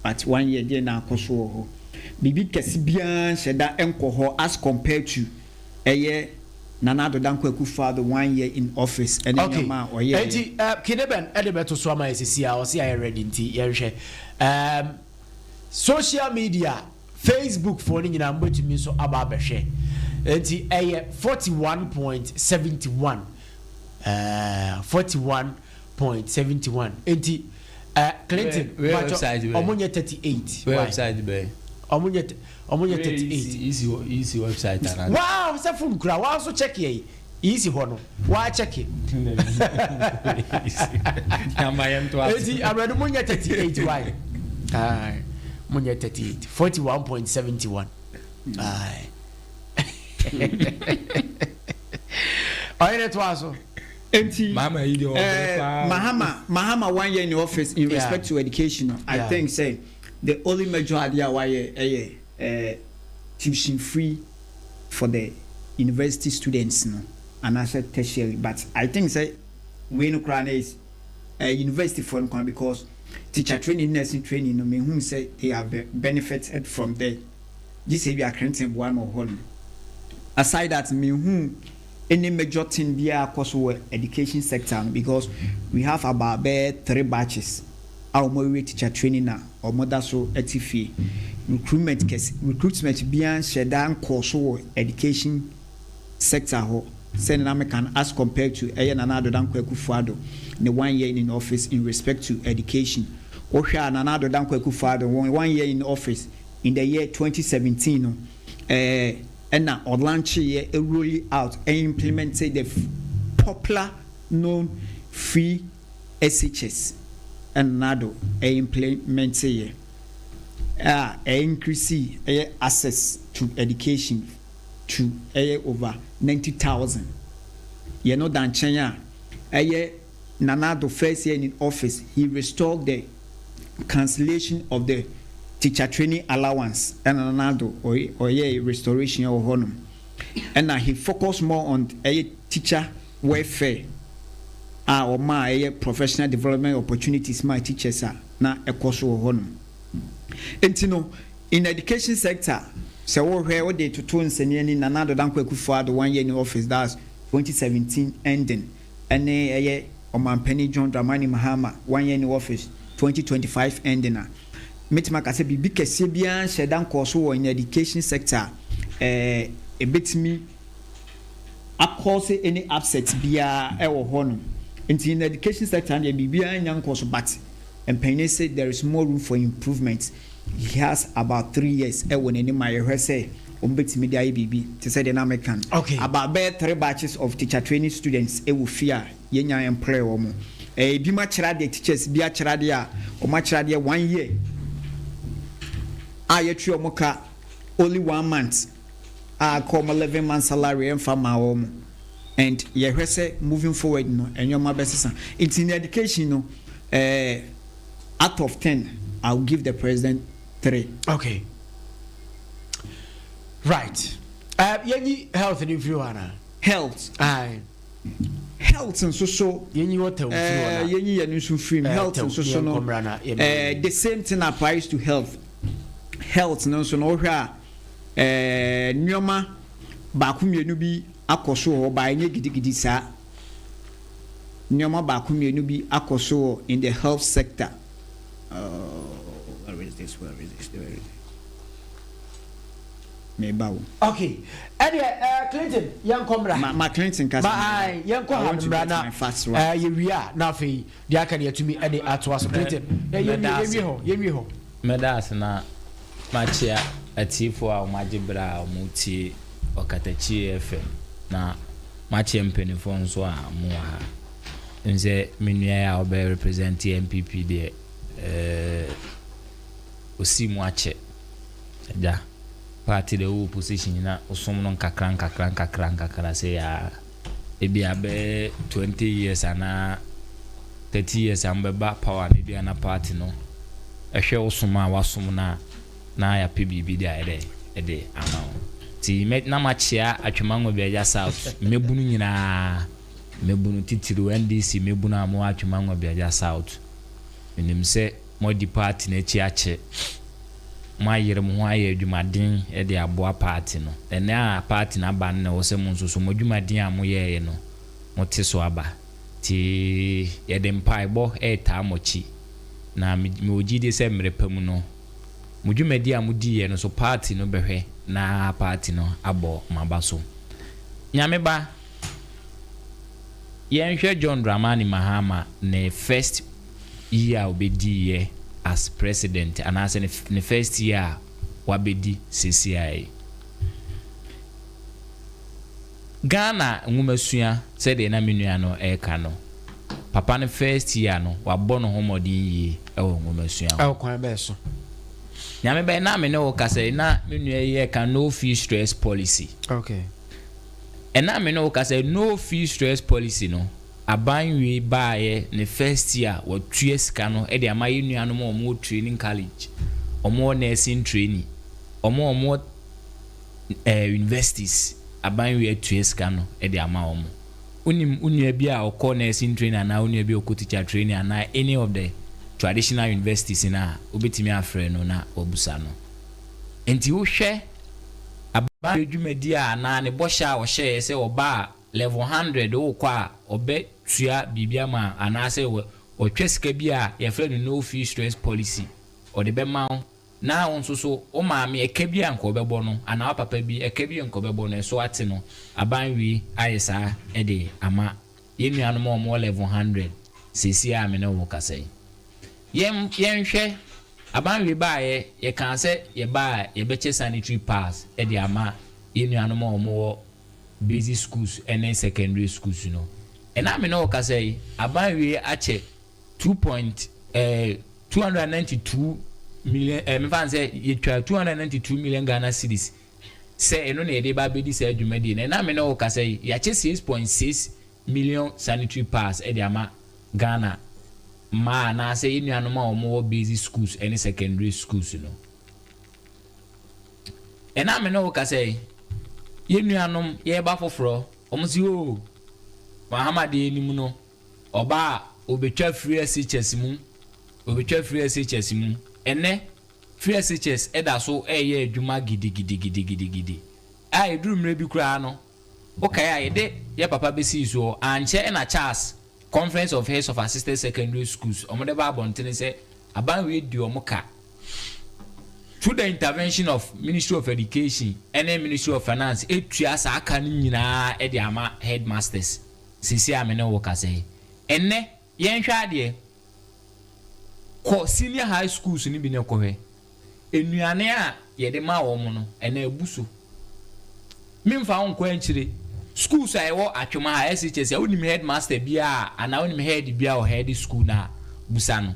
but 1 year deɛ na akɔ so wɔ hɔ biribi kɛse biara nhyɛ da nkɔ hɔ as compared to ɛyɛ Nana Addo Dankwa Akufo-Addo 1 year in office ɛne nneɛma a ɔyɛ. Enti Kineben ɛde bɛto so ama esisi a ɔsi ayɛ ready nti yɛnhwɛ social media Facebook foɔ ne nyinaa mbɛtumi nso aba abɛhwɛ enti ɛyɛ 41.71 41.71 enti Clinton ɔmo nyɛ 38 website bɛɛ ɔmo nyɛ 38 easy website ana. Wow sɛ phone kura wa nso check yɛ easy hɔ no wa check. Eti abiradu mo nyɛ 38 why mo nyɛ 38 41.71 ayi ɔyɛ ne to aso. Enti Mahama 1 year in the office in respect to education I think say the only major idea why tuition free for the university students no and I said tertiary but I think say we no crown is university for no because teacher training nursing training no me whom say they have benefited from there this we are creating one or one aside that me whom any major thing be a course for education sector because we have about 3 batches our more teacher training now or mother so etifi recruitment case recruitment beyond shadan course for education sector ho send American as compared to Nana Addo Dankwa Akufo-Addo the 1 year in office in respect to education. Osha Nana Addo Dankwa Akufo-Addo 1 year in office in the year 2017 and now launch year rolling out and implemented the popular known free SHS and Nado implemented increase access to education to over 90,000. Yɛ no da nkyɛn a, ɛyɛ Nana Addo first year in office, he restored the cancellation of the teacher training allowance ɛna Nana Addo ɔyɛɛ restoration wɔ hɔ nom. Ɛna he focus more on ɛyɛ teacher welfare a ɔmaa ɛyɛ professional development opportunities maa teachers a na ɛkɔ so wɔ hɔ nom. Nti no, in education sector, sɛ wohwɛ wode toto nsɛnniɛ ni Nana Addo Dankwa Akufo-Addo 1 year in office, that's 2017 ending, ɛne ɛyɛ Ɔmampanin John Dramani Mahama 1 year in office, 2025 ending a, mɛtumi aka sɛ biribi kɛseɛ biara nhyɛ da nkɔɔ so wɔ in education sector ɛbɛtumi akɔɔse any upset biara ɛwɔ hɔ no. Nti in education sector deɛ, biribiara nya nkɔɔ so, but mpanyin sɛ there is more room for improvement. He has about 3 years ɛwɔ n'anim a yɛhwɛ sɛ wɔn bɛtumi de ayɛ biribi te sɛ deɛ na meka no. About bɛyɛ three batches of teacher training students ɛwɔ fie a yɛnya employ wɔn. Ebi mu akyerɛ adeɛ, teachers bi akyerɛ adeɛ a wɔn akyerɛ adeɛ 1 year a yɛtwe wɔn ka only 1 month a aka wɔn 11 month salary ɛnfa maa wɔn, and yɛhwɛ sɛ moving forward no, nneɛma bɛsesa. Nti in education no, out of 10, I will give the president 3. Okay, right, yɛnyi health ni mfiri hɔ ana? Health. Aye. Health nso so. Yɛnyi hɔ tɛw mfiri hɔ na. Yɛnyi yɛn nso firi mu. Health nso so no, the same thing applies to health. Health no nso no, wohwɛ a, nneɛma baako mmienu bi akɔ so wɔ hɔ baa, ɛnyɛ gidigidi saa. Nneɛma baako mmienu bi akɔ so wɔ in the health sector. Where is this? Where is this? Where is this? Meba wo. Okay, ɛdeɛ Clinton, yɛn kɔ mmra. Ma Clinton kasa. Ma ayi, yɛn kɔ ha mmra na yɛ wie a, na afei deɛ aka ne yɛtumi ɛde atoa so. Clinton, yɛn wie hɔ, yɛn wie hɔ. Mɛda ase na makyia atiefoɔ a wɔn agye berɛ a wɔn tie Ɔkatakyie FM, na makyia mpanimfoɔ nso a wɔn wɔ ha. Nsɛ me nua a ɔbɛ represent NPP deɛ, osi mu akyɛ agya party de wɔ position na ɔsom no nkakra nkakra nkakra nkakra sɛ yaa ebi abɛɛ 20 years anaa 30 years a mbɛba power no, ebi ana party no ɛhwɛ wo a wasom no a, na yɛapɛ biribi de ayɛ dɛ ɛde ama wo. Nti mɛ na makyea Atwima Nwabiagya South mmɛbunu nyinaa, mmɛbunu titiriw NDC mmɛbunu a mowɔ Atwima Nwabiagya South. Menim sɛ moadi party no akyi akyɛ, moayere mo ho ayɛ adwumaden de aboa party no. Ɛnɛ a party no aba no, na ɛwɔ sɛ mo nso so mo adwumaden a moyɛeɛ no, mote so aba. Nti yɛde mpaebɔ ɛretaa mo akyi, na mewɔ gyidie sɛ mmerɛ pa mu no, mo dwumadi a modiiɛ no so, party no bɛhwɛ na party no abɔ mo aba so. Nyame ba, yɛnhwɛ John Dramani Mahama ne first year a obɛdiiɛ as president, anaasɛ ne first year a wabɛdi seesei yi. Ghana nwomasua, sɛdeɛ na me nua no ɛreka no, papa no first year no, wabɔ ne ho mmɔden yie ɛwɔ nwomasua ho. Ɛwɔ kwan bɛɛ so? Nyame bɛyɛ na me ne wo kasa yi, na me nua yi yɛka no fee stress policy. Ɛna me ne wo kasa, no fee stress policy no, aban wie baayɛ ne first year, watua sika no ɛde ama yɛn nuanom a wɔwɔ training college, wɔwɔ nursing training, wɔn a wɔwɔ universities. Aban wie atua sika no ɛde ama wɔn. Wonim wo nua bi a ɔkɔ nursing training anaa wo nua bi a ɔkɔ teacher training anaa any of the traditional universities na wobɛtumi afrɛ no na wabusa no. Nti wohwɛ aban dwumadi a anaa ne bɔhyɛ a ɔhyɛɛ sɛ ɔba a, level 100 wokɔ a, ɔbɛtua biribi ama, anaasɛ ɔtwa sika bi a yɛfrɛ no no fee stress policy, ɔde bɛma wo, na wo nso so wo maame ɛka bi a nka ɔbɛbɔ no anaa wo papa bi ɛka bi a nka ɔbɛbɔ no, ɛso ate no. Aban wie ayɛ saa ɛde ama yɛn nuanom a wɔwɔ level 100 seesie a me ne wo kasa yi. Yɛnhwɛ aban wie baayɛ, yɛkaa sɛ yɛbaa yɛbɛkyɛ sanitary pads ɛde ama yɛn nuanom a wɔwɔ basic schools ɛne secondary schools no. Ɛna me ne wo kasa yi, aban wie akyɛ two point 292 million, mefa n sɛ yɛtwa 292 million Ghana cedis sɛ ɛno na yɛde ba abɛdi saa dwumadie no. Ɛna me ne wo kasa yi, yɛakyɛ 6.6. million sanitary pads de ama Ghana mmaa anaasɛ yɛn nuanom a wɔwɔ basic schools ne secondary schools no. Ɛna me ne wo kasa yi, yɛn nuanom yɛreba foforɔ, wɔn si o oh, Mahama deɛ anim no, ɔba a ɔbɛtwa free SHS mu, ɔbɛtwa free SHS mu. Ɛnɛ free SHS ɛda so ɛreyɛ adwuma gidigidigidigidi. A ɛduru mmerɛ bi koraa no, wokae a yɛde yɛ papa bɛsii soɔ, ankyɛ ɛna Charles Conference of Heads of Assisted Secondary Schools, wɔde ba abɔntene sɛ aban wei di wɔn ka. Through the intervention of Ministry of Education ne Ministry of Finance etua saa ka no nyinaa de ama headmasters seesei a me ne wo kasa yi. Ɛnnɛ yɛnhwɛ adeɛ, kɔ senior high schools no bi na kɔhwɛ. Nnuane a yɛde ma wɔn no, ɛnna abu so. Memfa wo nkɔ ankyire. Schools a ɛwɔ Atwom ha, SHS, a wonim headmaster biara anaa wonim head biara wɔ head school no a, busa no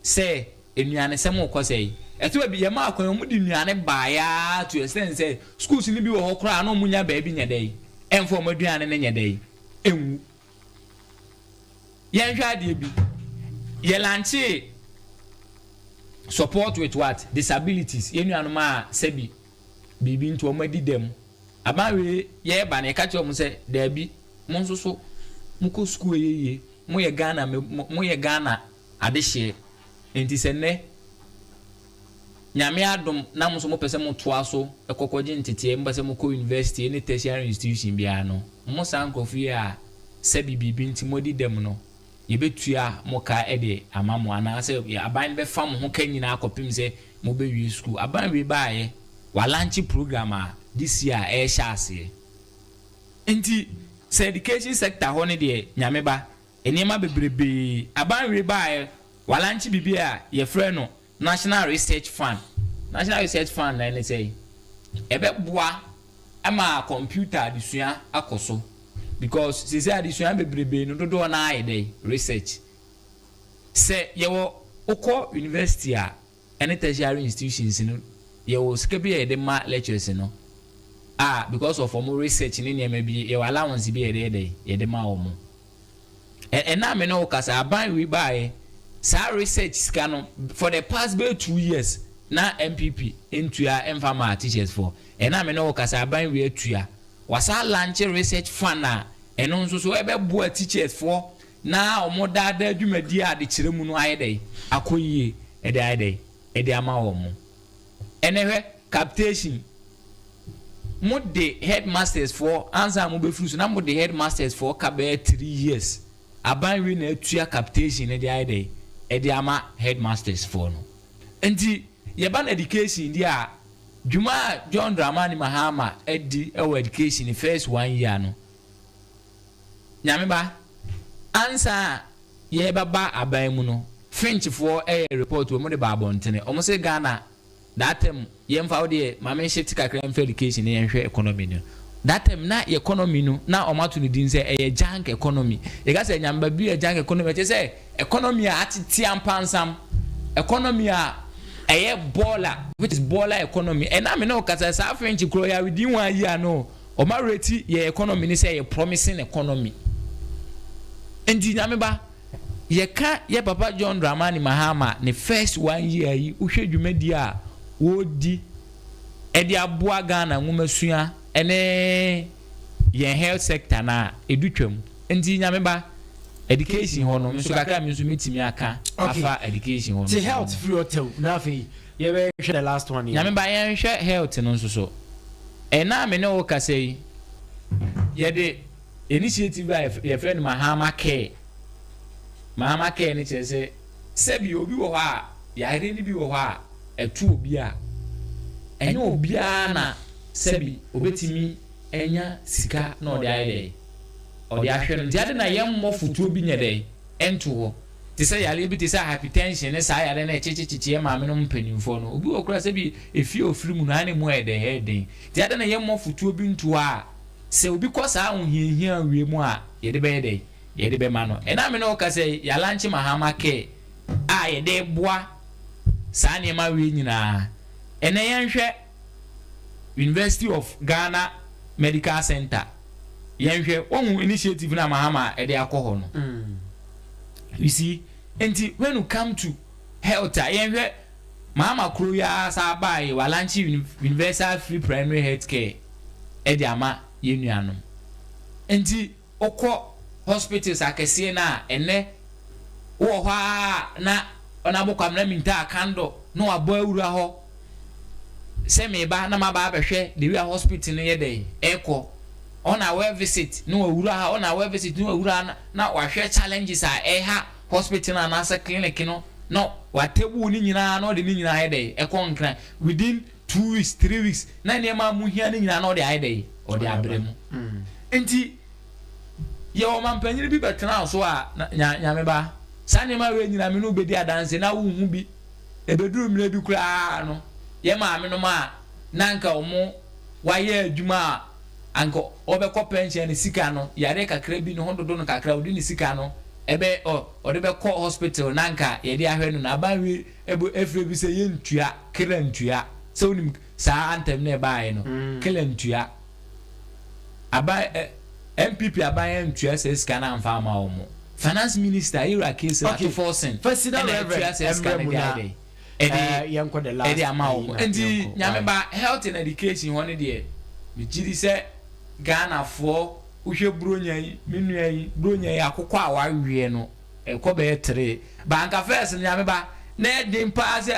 sɛ nnuanesɛm rekɔ sɛn. Ɛtɔ da bi, yɛmaa kwan, wɔde nnuane baeɛ ara to extent sɛ schools no bi wɔ hɔ koraa na wɔnnya baabi nyɛ dɛn, ɛmfa wɔn aduane no nyɛ dɛn, ɛnwu. Yɛnhwɛ adeɛ bi, yɛlankyee support with what disabilities, yɛn nuanom a sɛbi biribi nti wɔn adi dɛm. Aban wei yɛreba no yɛka kyerɛ wɔn sɛ daabi, mo nso so mokɔ sukuu ɛyɛ yie, moyɛ Ghana moyɛ Ghana adehyeɛ, nti sɛ nnɛ Nyame adom na mo nso mopɛ sɛ motoa so kɔ kɔgye nteteɛ, mopɛ sɛ mokɔ university ne tertiary institution biara no, mo saa nkorɔfo yi a sɛbi biribi nti moadi dɛm no, yɛbɛtua mo ka de ama mo anaasɛ aban no bɛfa mo ho ka nyinaa kɔpem sɛ mobɛwie sukuu. Aban wei baeɛ, walankye program a this year a ɛrehyɛ aseɛ. Nti sɛ education sector hɔ no deɛ, Nyame ba, nneɛma bebrebee. Aban wei baeɛ, walankye biribi a yɛfrɛ no National Research Fund. National Research Fund no ɛne sɛn? Ɛbɛboa ma computer adesua akɔ so because seesei adesua bebrebe no dodoɔ no ara yɛ dɛn? Research. Sɛ yɛwɔ wokɔ university a ɛne tertiary institutions no yɛwɔ sika bi a yɛde ma lecturers no a because of wɔn research ne nneɛma bi yɛwɔ allowance bi a yɛde yɛ dɛn? Yɛde ma wɔn. Ɛna me ne wo kasa aban wei baeɛ saa research sika no for the past bɛyɛ 2 years na NPP ntua mfa maa teachers foɔ. Ɛna me ne wo kasa aban wei atua, wasa launch research fund a ɛno nso so ɛbɛboa teachers foɔ na wɔn daadaa dwumadie a adekyerɛ mu no ayɛ dɛ akɔ yie, ɛde ayɛ dɛ ɛde ama wɔn. Ɛnɛ hwɛ capitation, mo de headmasters foɔ ansa mo bɛfiri so na mo de headmasters foɔ ka bɛyɛ 3 years, aban wei na atua capitation ne de ayɛ dɛ ɛde ama headmasters foɔ no. Nti yɛba no education deɛ a, dwuma a John Dramani Mahama adi ɛwɔ education first one year no, Nyame ba, ansa a yɛbɛba aban mu no, Finchfoɔ ɛyɛ report wɔ mo de ba abɔntene, wɔn sɛ Ghana that time yɛmfa wo deɛ maame nhyɛ kakra mfa education ne yɛnhwɛ economy no. That time na economy no na wɔn ato ne din sɛ ɛyɛ junk economy. Yɛka sɛ nyamba bi yɛ junk economy, ɛkyɛ sɛ economy a atete ampansam, economy a ɛyɛ bɔɔla, which is bɔɔla economy. Ɛna mi na ɔkasa saa French kuro yɛ within one year no ɔmo areti yɛ economy ni sɛ yɛ promising economy. Nti Nyame ba, yɛka yɛ papa John Dramani Mahama ne first one year yi, wohwɛ dwumadie a wɔredi ɛde aboa Ghana nwomasua ɛne yɛn health sector na edu twam. Nti Nyame ba, education hɔ no nso kakra mi nso metumi aka afa education hɔ no. Ti health free hotel na afei yɛbɛhwɛ the last one. Nyame ba, yɛnhwɛ health no nso so. Ɛna me ne wo kasa yi, yɛde initiative a yɛfrɛ no Mahama Care. Mahama Care no kyerɛ sɛ sɛbi obi wɔ hɔ a yare no bi wɔ hɔ a ɛto obi a ɛnyɛ obiara na sɛbi obetumi anya sika na ɔde ayɛ dɛ ɔde ahwɛ no. Nti ade na yɛmmɔ fotuo bi nyɛ dɛ ɛnto hɔ te sɛ yare bi te sɛ hypertension ne saa yare no ɛkyekyekyekyɛ maame no mpanimfoɔ no, obi wɔ kora sɛbi efie ofiri mu no ha ne mu ayɛ dɛ ɛyɛ den. Nti ade na yɛmmɔ fotuo bi nto hɔ a sɛ obi kɔ saa ahohiahia wie mu a yɛde bɛyɛ dɛ yɛde bɛma no. Ɛna mi na ɔka sɛ yɛalaunch Mahama Care a yɛde boa saa nneɛma wie nyinaa. Ɛnɛ yɛnhwɛ University of Ghana Medical Center. Yɛnhwɛ, woahu initiative no a Mahama de akɔ hɔ no? You see, nti when you come to health a, yɛnhwɛ Mahama kuro yi ara saa baeɛ, walankye universal free primary health care de ama yɛn nuanom. Nti Wokɔ hospitals akɛseɛ no a, ɛnnɛ wowɔ hɔ ara na Honourable Kwamina Mintah Akandoh na wabɔ awura hɔ sɛ meba na maba abɛhwɛ the way a hospital no yɛ dɛn ɛrekɔ. On our visit na wawura ha, on our visit na wawura ha na wahwɛ challenges a ɛha hospital no anaasɛ clinic no na watable ne nyinaa na ɔde ne nyinaa ayɛ dɛn ɛkɔ Nkran within 2 weeks, 3 weeks na nneɛma a mohia no nyinaa na ɔde ayɛ dɛn ɔde abrɛ mu. Nti yɛwɔ ɔmampanyin bi bɛtenaa so a na Nyame ba saa nneɛma wei nyinaa me ne wo bɛdi adanse na wonhu bi. Ɛbɛduru mmerɛ bi koraa no yɛ maame nom a na anka wɔn wayɛ adwuma a anka ɔbɛkɔ pɛnhyɛn ne sika no yareɛ kakra bi ne ho dodo no kakra ɔde ne sika no ɛbɛ ɔ ɔde bɛkɔ hospital na anka yɛde ahwɛ no na aban wei ɛbɔ ɛfrɛ bi sɛ yɛntua kra ntua sɛ wonim saa antɛm no ɛbaeɛ no kra ntua. Aban ɛ NPP aban antua saa sika no amfa amma wɔn. Finance minister Ira Kingsley Okay, Ato Forson First na ɛna Reverend atua saa sika mmerɛ no mu de na ayɛ dɛn? eh, Ɛde yɛnkɔ the last ɛde ama ayi wɔn. na Nti yɛnkɔ. Nyame Why? ba health and education hɔ no deɛ megye di sɛ Ghanafoɔ wohwɛ Buronya yi, me nua yi, Buronya yi akokɔ a waweɛ no Ɛkɔ bɛyɛ tere. Ba anka first no Nyame ba na ɛden paa sɛ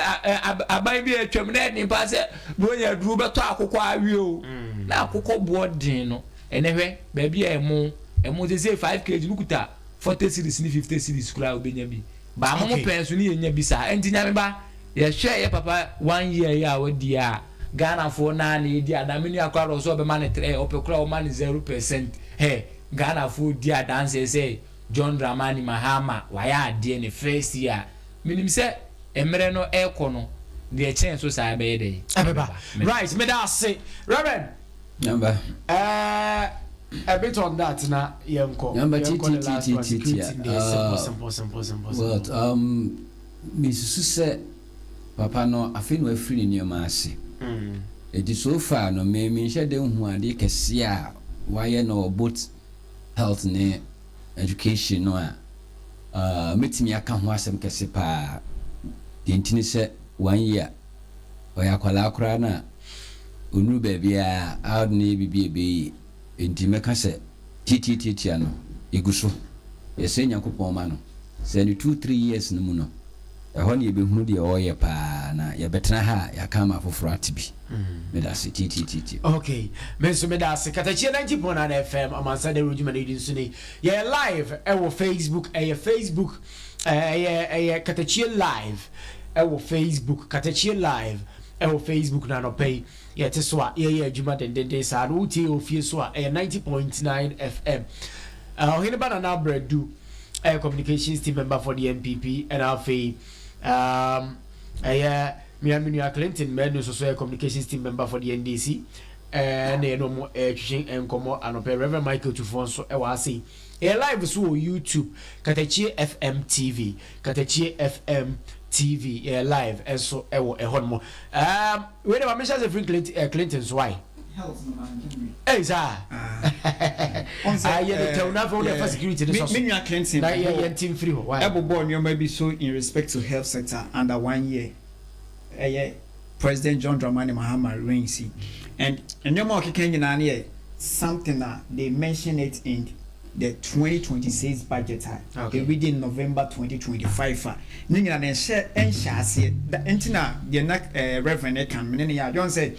aban bi a atwam na ɛden paa sɛ Buronya aduru bɛtɔ akokɔ awe o. Na akokɔ boɔ den no ɛnɛ hwɛ baabi a ɛmo ɛmo sesei 5 kg no kuta 40 cedis ne 50 cedis koraa wobɛnya bi. Ba mo mo pɛn so ne yɛnya bi saa. Ɛnti Nyame ba yɛhwɛ yɛ papa one year yi a wadi a Ghanafoɔ naa na yɛdi adan me nua koraa deɛ ɔsɛ ɔbɛma no 3 ɔpɛ koraa ɔma no 0% hɛ Ghanafoɔ di adanseɛ sɛ John Dramani Mahama wayɛ adeɛ ne first year a, menim sɛ mmerɛ no ɛrekɔ no deɛ ɛkyɛn so saa ɛbɛyɛ dɛn? Ɛbɛba. Meda Right, meda ase. Reverend. Nyamba. Eh, a bit on that na yɛnkɔ. Nyamba Yɛnkɔ the last one. tititititi. Security deɛ simple, simple, simple, simple, Well, simple. Mesusu sɛ papa no afei na wafiri ne nneɛma ase. Eti so far no me menhyɛ da nhu adeɛ kɛseɛ a wayɛ no wɔ both health ne education no a mɛtumi aka ho asɛm kɛse paa. Deɛ nti ne sɛ one year ɔyɛ akwadaa koraa no a ɔnnuru baabiara a ɔde no yɛ biribi a ɛbɛyɛ yie. Enti mɛka sɛ tiatiatiatia no yɛgu so. Yɛsrɛ Nyankopɔn ma no sɛ ne 2, 3 years no mu no ɛhɔ ne yɛbɛhunu deɛ ɔreyɛ paa na yɛbɛtena ha a yɛaka ama afoforɔ ate bi. Meda ase tiatiatiatia. Okay, me nso meda ase. Katakyie 90.9 FM, Amansan Dawuro dwumadie yi nso ni. Yɛyɛ live ɛwɔ Facebook, ɛyɛ Facebook, ɛyɛ Katakyie live ɛwɔ Facebook, Katakyie live ɛwɔ Facebook na anɔpa yi yɛte so a yɛyɛ adwuma dendenden saa no. Wotie yɛ ofie so a ɛyɛ 90.9 FM. Ɔhene ba Nana Abradu ɛyɛ communications team member for the NPP, ɛna afei ɛyɛ mea me nua Clinton Manu nso so yɛ communications team member for the NDC, ɛna yɛne ɔmo ɛtwetwe nkɔmmɔ anɔpɛ. Reverend Michael Tufoɔ nso ɛwɔ ase yi. Ɛyɛ live so wɔ YouTube, Katakyie FM TV, Katakyie FM TV, yɛyɛ live nso ɛwɔ ɛhɔ nom. Wei de ma mehyɛ sɛ firi Clinton so ae. Ɛy saa ayɛ de tɛw na afei wode fa security ne sɔ so. Me nua Clinton na yɛ nti mfiri hɔ why? Ɛbobɔ nneɛma bi so in respect to health sector under one year ɛyɛ President John Dramani Mahama reign si, and nneɛma a ɔkeka nyinaa no yɛ something a they mention it in the 2026 budget a ebi di November 2025 a ne nyinaa na ɛnhyɛ aseɛ da. Nti na deɛ na Reverend ɛka no mene ne yɛ adwɔn sɛ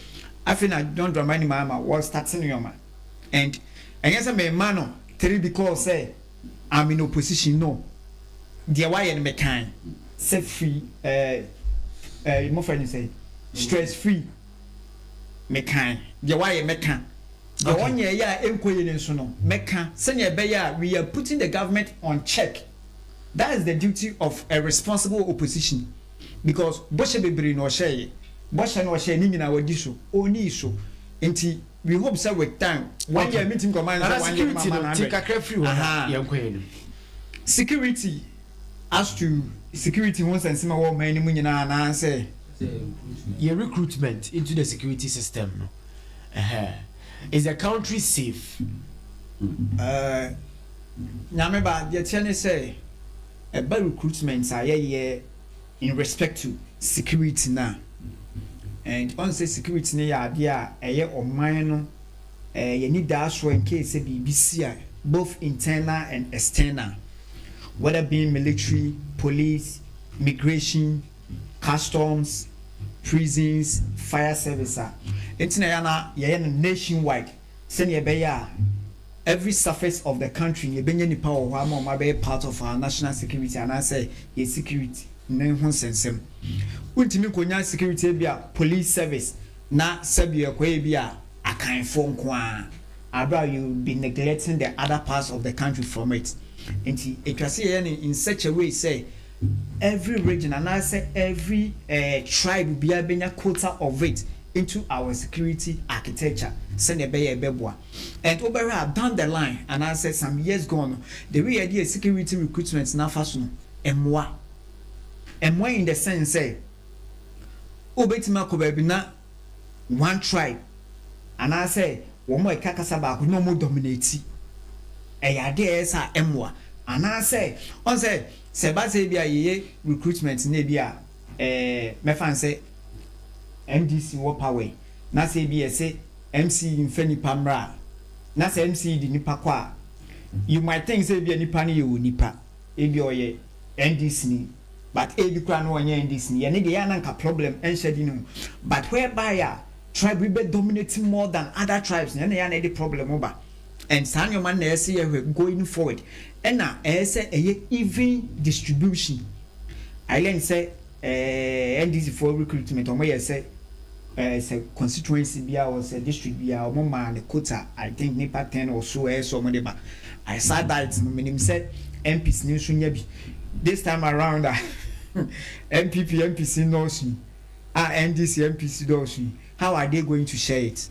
afei na John Dramani Mahama wɔ start nneɛma, and ɛnyɛ sɛ mɛma no three because sɛ I'm in opposition. No, deɛ wayɛ no mekan sɛ free ɛɛ mmɔfra ni sɛ stress free, mekan deɛ wayɛ, mɛka deɛ ɔnyɛ yɛ a ɛnkɔ yie ne nso no mɛka sɛnea ɛbɛyɛ a we are putting the government on check. That is the duty of a responsible opposition, because bɔhyɛ bebree na ɔhyɛ yɛ, bɔhyɛ na ɔhyɛ ne nyinaa wadi so ɔnii so, nti we hope sɛ with time, one year meeting command Nana sɛ one year security ma no ma ti 100. Kakra firi hɔ na yɛnkɔ yɛn nim. Security, as to security ho nsɛnsɛm a ɛwɔ ɔman no mu nyinaa anaasɛ Yɛ recruitment into the security system no, is the country safe? Eh, Nyame ba, deɛ ɛteɛ ne sɛ, ɛba recruitment a yɛyɛ in respect to security no a, and ɔn sɛ security no yɛ adeɛ a ɛyɛ ɔman no eh, yɛn anidaasoɔ in case sɛ biribi si a, both internal and external, whether being military, police, migration, customs, prisons, fire service a, nti na ɛyɛ na yɛyɛ no nationwide sɛnea ɛbɛyɛ a every surface of the country yɛbɛnya nipa wɔ hɔ ama wɔn abɛyɛ part of our national security anaasɛ yɛ security ne ho nsɛnsɛm. Wontumi nkonya security bi a police service na sɛbi ɛkɔyɛ bi a akanfoɔ nko ara abira, you be neglecting the other parts of the country from it. Nti etwa sɛ yɛyɛ no in such a way sɛ every region anaasɛ every tribe biara bɛnya quota of it into our security architecture sɛnea ɛbɛyɛ ɛbɛboa. And wobɛhwɛ a, down the line anaasɛ some years gone no, the way yɛde yɛ security recruitment n'afa so no, ɛmmoa ɛmmoa in the sense sɛ wobɛtumi akɔ baabi na one tribe anaasɛ wɔn a ɛka kasa baako na wɔn dominate. Ɛyɛ adeɛ ɛyɛ sɛ ɛmmoa anaasɛ ɔn sɛ sɛ ɛba sɛ ebi a yɛyɛ recruitment na ebi a mɛfa n sɛ NDC wɔ power yi na sɛ ebi yɛ sɛ MC nfɛ nipa mmra na sɛ MC di nipa kɔ a, you might think sɛ ebi a nipa no yɛ wɔ nipa, ebi ɔyɛ NDC ni, but ebi kura no ɔnyɛ NDC ni. Yɛne deɛ yɛn ananka problem ɛnhyɛ di ne ho, but whereby a tribe bi bɛ dominate more than other tribes, yɛn na yɛn ana ɛde problem ba. And saa nneɛma no na ɛsɛ yɛhwɛ going forward, ɛna ɛyɛ sɛ ɛyɛ even distribution. I learn sɛ NDC for recruitment, wɔn yɛ sɛ sɛ constituency bi a or sɛ district bi a, wɔn maa ne quota, I think nipa 10 or so ɛyɛ sɛ wɔn de ba. I saw that no, menim sɛ MPs ni nso nya bi. This time around a NPP MPs nɔɔso yi a NDC MPs dɔɔso yi, how are they going to share it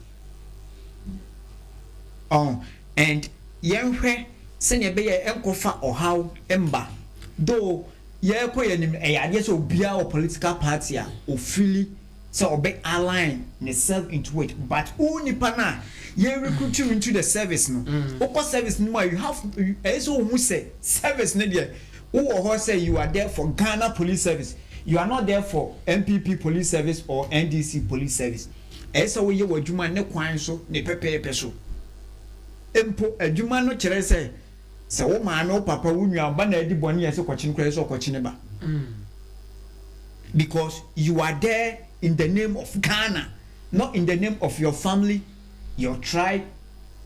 oh? And yɛnhwɛ sɛnea ɛbɛyɛ ɛnkɔfa ɔhaw mba. Though yɛrekɔ yɛn anim, ɛyɛ adeɛ sɛ obiara wɔ political party a ofili sɛ ɔbɛ align ne self into it, but wo nipa na yɛn recruit you into the service no, wokɔ service no mu a, you have ɛyɛ sɛ ohun sɛ service no deɛ, wowɔ hɔ sɛ you are there for Ghana Police Service. You are not there for NPP Police Service or NDC Police Service. Ɛyɛ sɛ woyɛ wɔ adwuma ne kwan so ne pɛpɛɛpɛ so. Mpo adwuma no kyerɛ sɛ sɛ wo maame, wo papa, wo nua ba na adi bɔne yɛ sɛ kɔkye no koraa, sɛ ɔkɔkye ne ba, because you are there in the name of Ghana, not in the name of your family, your tribe,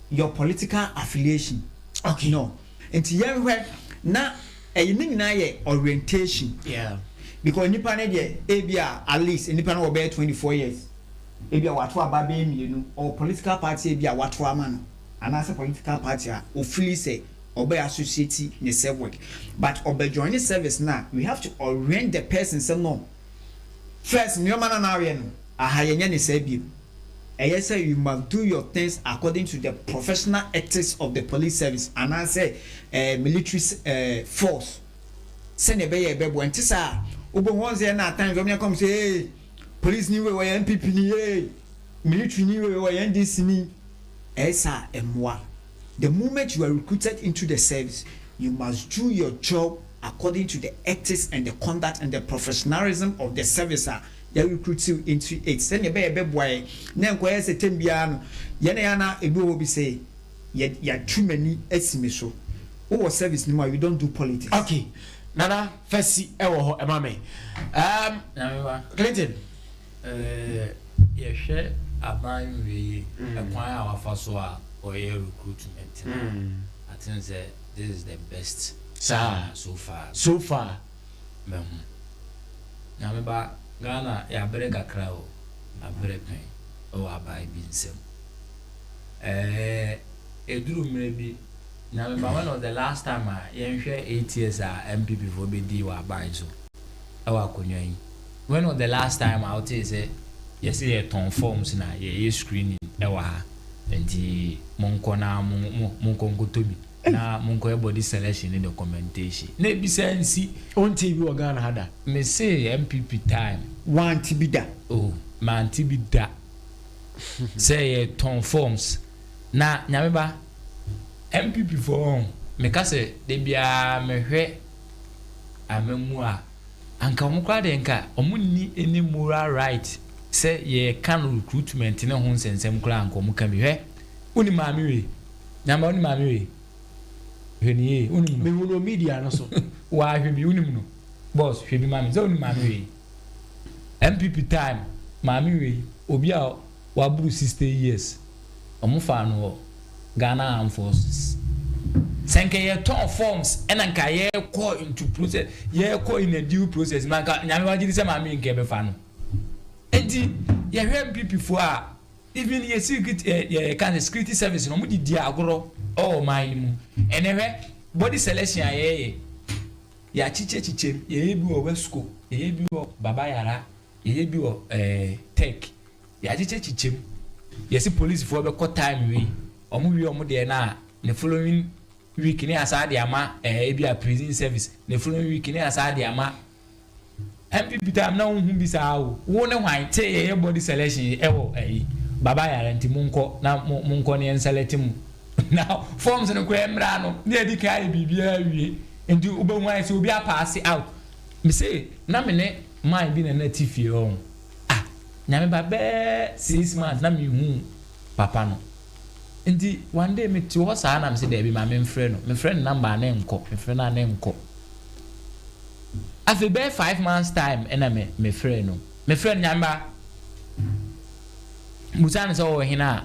your political affiliation. No, nti yɛnhwɛ na ɛyɛ ne nyinaa yɛ orientation because nipa ne deɛ, ebi a at least nipa no wɔ bɛyɛ 24 years, ebi a wato aba bɛyɛ mmienu, ɔwɔ political party ebi a wato ama no anaasɛ political party a ofili sɛ ɔbɛ associate ne self work, but ɔbɛ join ne service na we have to orient the person sɛ no, first nneɛma na n'ayɛ no aha, yɛnyɛ ne sɛ ebiem. Ɛyɛ sɛ you must do your things according to the professional ethics of the police service anaasɛ military force sɛnea ɛbɛyɛ ɛbɛboa. Nti saa wobɛhu wɔn sɛ ɛna at times wɔn yɛ kɔm sɛ, ee, police ni wei wɔyɛ NPP ni, ee, military ni wei wɔyɛ NDC ni. Ɛyɛ saa ɛmoa. The moment you are recruited into the service, you must do your job according to the ethics and the conduct and the professionalism of the service a yɛ recruit you into it sɛnea ɛbɛyɛ ɛbɛboa yɛ na nkɔyɛ sɛ tɛm biara no yɛn na yɛn na ebi wɔ hɔ bi sɛ yɛ yɛatu m'ani asi mi so. Wowɔ service ni mu a, you don't do politics. Okay, Nana Fɛsi ɛwɔ hɔ ɛma mi Nyame Clinton. Yɛhwɛ aban wei ɛkwan a wafa so a ɔyɛ recruitment no, I think sɛ this is the best. Saa. So far. So far. Mahu. Nyame ba, Ghana yɛabrɛ kakra o, abrɛ pɛn ɛwɔ aban bi nsam. Ɛduru mmerɛ bi, Nyame ba, when was the last time a yɛnhwɛ 8 years a NPP foɔ bɛdii wɔ aban so ɛwɔ akonnwa yi, when was the last time a wotee sɛ yɛsɛ yɛtɔn forms na yɛyɛ screening ɛwɔ ha, nti monkɔ na monkɔ nkɔtɔ bi na monkɔ yɛ body selection ne documentation na ebisa nsi? Ɔnte bi wɔ Ghana ha da. Me se NPP time. Wante bi da. Oh, mante bi da sɛ yɛtɔn forms na Nyame ba. NPP foɔ wɔn, meka sɛ da biara mehwɛ amamu a, anka wɔn koraa deɛ nka wɔn nni any moral right sɛ yɛka no recruitment ne ho nsɛnsɛm koraa anka wɔn ka bi. Hwɛ, wonim maame wei? Nyamba wonim maame wei? Hwɛ no yie, wonim no? Mehu no wɔ media no so. Waa hwɛ bi, wonim no? Boss, hwɛ bi ma me, sɛ wonim maame wei? NPP time, maame wei, obi a waboro 60 years, wɔn faa no wɔ Ghana Armed Forces. Sɛ nka yɛtɔn forms ɛna nka yɛkɔ into process, yɛkɔ in a due process, ma nka Nyame wagye di sɛ maame yi nka yɛbɛfa no. Enti yɛhwɛ NPP foɔ a, even yɛ security, yɛ yɛ ka sɛ security service no, wɔn de di agorɔ ɛwɔ ɔman yi mu. Ɛnɛ hwɛ body selection a yɛyɛ, yɛakyekyɛkyekyɛ mu, yɛyɛ bi wɔ Wesco, yɛyɛ bi wɔ Baba Yara, yɛyɛ bi wɔ Tech, yɛakyekyɛkyekyɛ mu. Yɛsi polisifoɔ bɛkɔ time wei, wɔn wie wɔn deɛ na ne following week ne asa de ama ebi a prison service, ne following week ne asa de ama NPP time na ohun bi saa o. Wo ne hwan te yɛyɛ body selection ɛwɔ ɛyi Baba Yara, nti mo nkɔ na mo mo nkɔ ne yɛn select mu na forms no koraa mmra no ne yɛdi kan ayɛ biribiara wie, nti wobɛhu ayɛ sɛ obi apass out. Mese na me ne man bi na na ti fie hɔ ah, Nyame ba, bɛɛ 6 months na mehu papa no. Nti one day mete hɔ saa na mese daabi, ma memfrɛ no. Mefrɛ no, number a ne nkɔ, mefrɛ no a ne nkɔ. Afei bɛyɛ 5 months time ɛna me mefrɛ no. Mefrɛ no, Nyame ba, musa no sɛ ɔwɔ hene a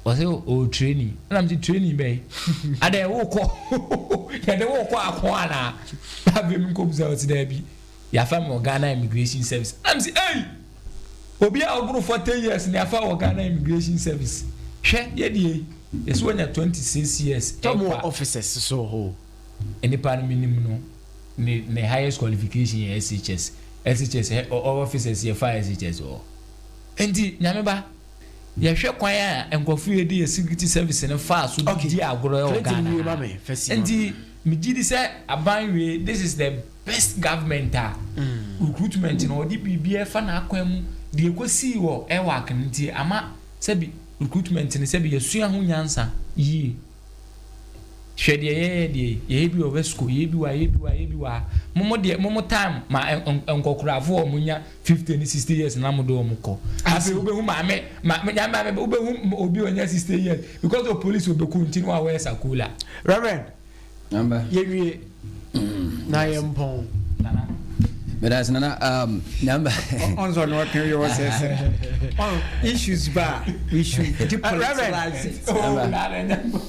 ɔsɛ ɔwɔ training. Ɛna mese training bɛyi adɛ, wokɔ yɛde wokɔ ako anaa? Afei mi nkɔ busa, ɔsi daabi, yɛafa mi wɔ Ghana Immigration Service. Ɛna mese ɛyi obi a ɔboro 40 years na yɛafa wɔ Ghana Immigration Service. Hwɛ, yɛdeɛ yɛsɛ wɔnya 26 years. Tɔm wɔ officers so hɔ. Nipa no minim no, ne highest qualification yɛ SHS. SHS ɛ ɔ officers yɛ fa SHS wɔ. Nti Nyame ba, yɛhwɛ kwan a nkurɔfo yɛ de yɛ security service no fa so di agorɔ wɔ Clinton, Ghana wie ma ha. me fɛsi. Nti megye di sɛ aban wei, this is the best government a recruitment no ɔde biribi ɛfa n'akwan mu deɛ ɛkɔsii wɔ ɛwak no. Nti ama sɛbi recruitment no, sɛbi yɛsua ho nyansa yie. Hwɛ deɛ yɛyɛ deɛ yɛyɛ bi wɔ Wesco, yɛyɛ bi wɔ ha, yɛyɛ bi wɔ ha, yɛyɛ bi wɔ ha. Momo deɛ momo time ma nkɔkorafoɔ a wɔn nya 50 ne 60 years na mo de wɔn kɔ. Afei wobɛhu maame ma nya maame, wobɛhu obi a ɔnya 60 years because of police obɛku nti no wa wɔyɛ sakula. Reverend. Namba. Yɛwie na yɛmpɔn. Nana. Meda ase, Nana. Namba. Ɔnzɔ no ɔka wie wɔ sɛ on issues ba, we should depoliticize it. Oh, nana nya.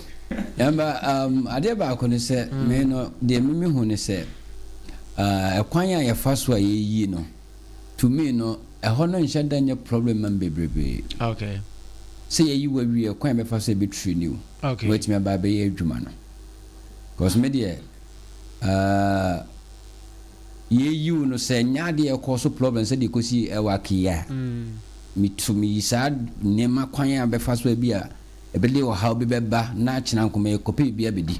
Namba, adeɛ baako ne sɛ, me no deɛ mimi hu ne sɛ ɛkwan a yɛfa so a yɛyi no, to me no, ɛhɔ no nhyɛ da nyɛ problem ma me bebrebe. Sɛ yɛyi wawie, ɛkwan a yɛbɛfa so a yɛbɛtiri ni o na watumi aba abɛyɛ adwuma no, because me deɛ yɛyi wo no sɛ nyɛ adeɛ ɛkɔ so problem sɛdeɛ ɛkɔsi ɛwɔ akeyɛ a metu meyi saa nneɛma kwan a bɛfa so a bi a ɛbɛde ɔhaw bi bɛba na akyena nkɔmɔ yɛkɔpɛ biribi abɛdi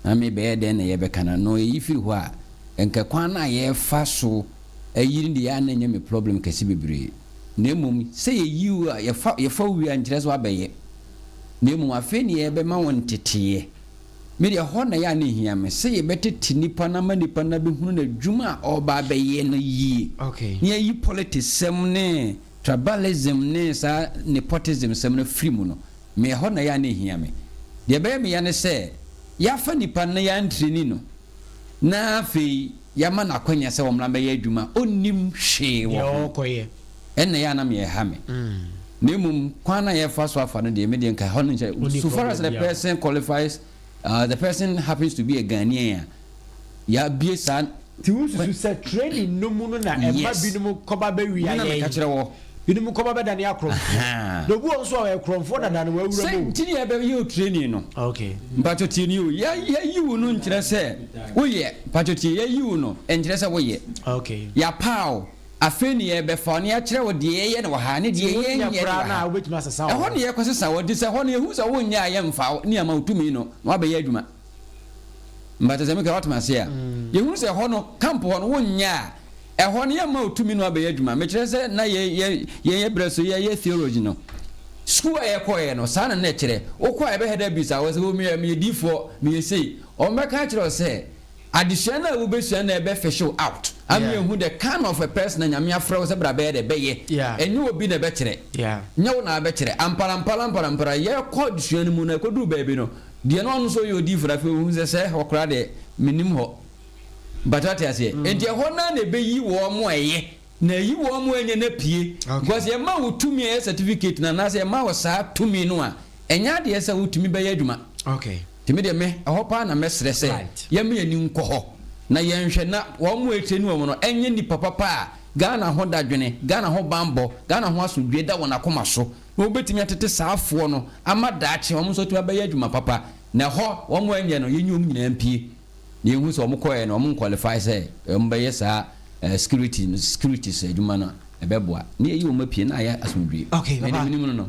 na mebɛyɛ dɛn na yɛbɛka no no ɛyi firi hɔ a, nka kwan no a yɛfa so ayi no deɛ a na ɛnyɛ me problem kɛse bebree. Na mmom sɛ yɛyi wo a, yɛfa wo wie a, nkyerɛ sɛ woabɛyɛ, na mmom afei ne yɛbɛma wo nteteeɛ. Me deɛ hɔ na yɛ a na ɛhia me sɛ yɛbɛtete nipa no ama nipa no abɛhunu n'adwuma a ɔreba abɛyɛ no yie na yɛyi politics sɛm ne tribalism ne saa nepotism sɛm no firi mu no. Me ɛhɔ na yɛ a na ɛhia me. Deɛ ɛbɛyɛ me ya ne sɛ yɛafa nipa no na yɛantraining no na afei yɛama no akwanya sɛ ɔmmra bɛyɛ adwuma, ɔnnim hwee wɔ deɛ ho. Ɔrekɔyɛ. Ɛnna yɛ a na meyɛ me na mmom kwan na yɛfa so afa no deɛ, me deɛ nka hɔ no nkyɛn. Onni So far as the problem biara. person qualifies, the person happens to be a Ghanaian a yɛabie saa. Nti wosusu sɛ training no mu no na ɛma binom kɔba bɛwia Me na meka yɛn kyerɛ wɔ binom kɔba bɛdane akorɔmfoɔ na obi wɔ nso a ɔyɛ korɔmfoɔ dada no wawura sɛ mu. nti ne yɛbɛyɛ o training no. Mpatwo tie ni o, yɛyi wo no nkyerɛ sɛ woyɛ. Mpatwo tie, yɛyi wo no nkyerɛ sɛ woyɛ. Yɛapaa wo, afei ne yɛbɛfa wo ne yɛakyerɛ wo deɛ yɛyɛ no wɔ ha ne deɛ Nti wonyɛ yɛnyɛ no koraa wɔ na ha. wobɛtumi asesa wɔ ɛhɔ hɔ. ne yɛkɔsesa wɔ nti sɛ hɔ no yɛhu sɛ wonyɛ a, yɛmfa wo ne ama wo tumi no na woabɛyɛ adwuma. Mpatwo sɛ meka woatoma ase a, yɛhu sɛ hɔ no, camp hɔ no, wonyɛ a, ɛhɔ no yɛmma wo tumi no abɛyɛ adwuma. Mekyerɛ sɛ na yɛ yɛ yɛn yɛ berɛ so yɛyɛ theology no. Sukuu a yɛkɔeɛ no, saa na na ɛkyerɛ. Wokɔ a yɛbɛhɛ da bisa wo sɛ, oh, meyɛ, meyɛ diifoɔ, meyɛ sei. Wɔbɛka akyerɛ wo sɛ, adesua no a wobɛsua no na ɛbɛ fish wo out ama yɛahu the kind of a person a Nyame afrɛ wo sɛ bra bɛyɛ dɛ, bɛyɛ. Ɛnyɛ obi na ɛbɛkyerɛ. Nyɛ wo na wabɛkyerɛ. Amparampara-amparampara, yɛkɔ adesua no mu no, ɛkɔduru baabi no, deɛ na ɔno nso ɔyɛ odiyifoɔ no, afei ɔhu sɛ, sɛ hɔ koraa deɛ, mennim hɔ. Mpakyɛ woate aseɛ? Enti ɛhɔ no ara na ɛbɛyi wɔn a ɛyɛ. Na ayi wɔn mo anya no apue. Because yɛma wo tumi a ɛyɛ certificate no anaasɛ yɛma wo saa tumi no a, ɛnyɛ adeɛ sɛ wotumi bɛyɛ adwuma. Nti me deɛ me, ɛhɔ paa na mɛsrɛ sɛ yɛmma yɛn ani nkɔ hɔ na yɛnhwɛ na wɔn mo a ɛtraini wɔn no ɛnyɛ nnipa papa a Ghana ho dadwene, Ghana ho banbɔ, Ghana ho asomdwoeɛ da wɔn akoma so na wɔbɛtumi atete saa afoɔ no ama daakye wɔn nso atumi abɛyɛ adwuma papa. Na ɛhɔ wɔn a ɛnyɛ no yɛnyi wɔn nyinaa mpue. Na yɛhu sɛ wɔn kɔɛ no wɔn nqualify sɛ wɔn bɛyɛ saa security no securities adwuma no a ɛbɛboa na yɛyi wɔn apue na ayɛ asomdwie. Okay, Mede papa. menim no no.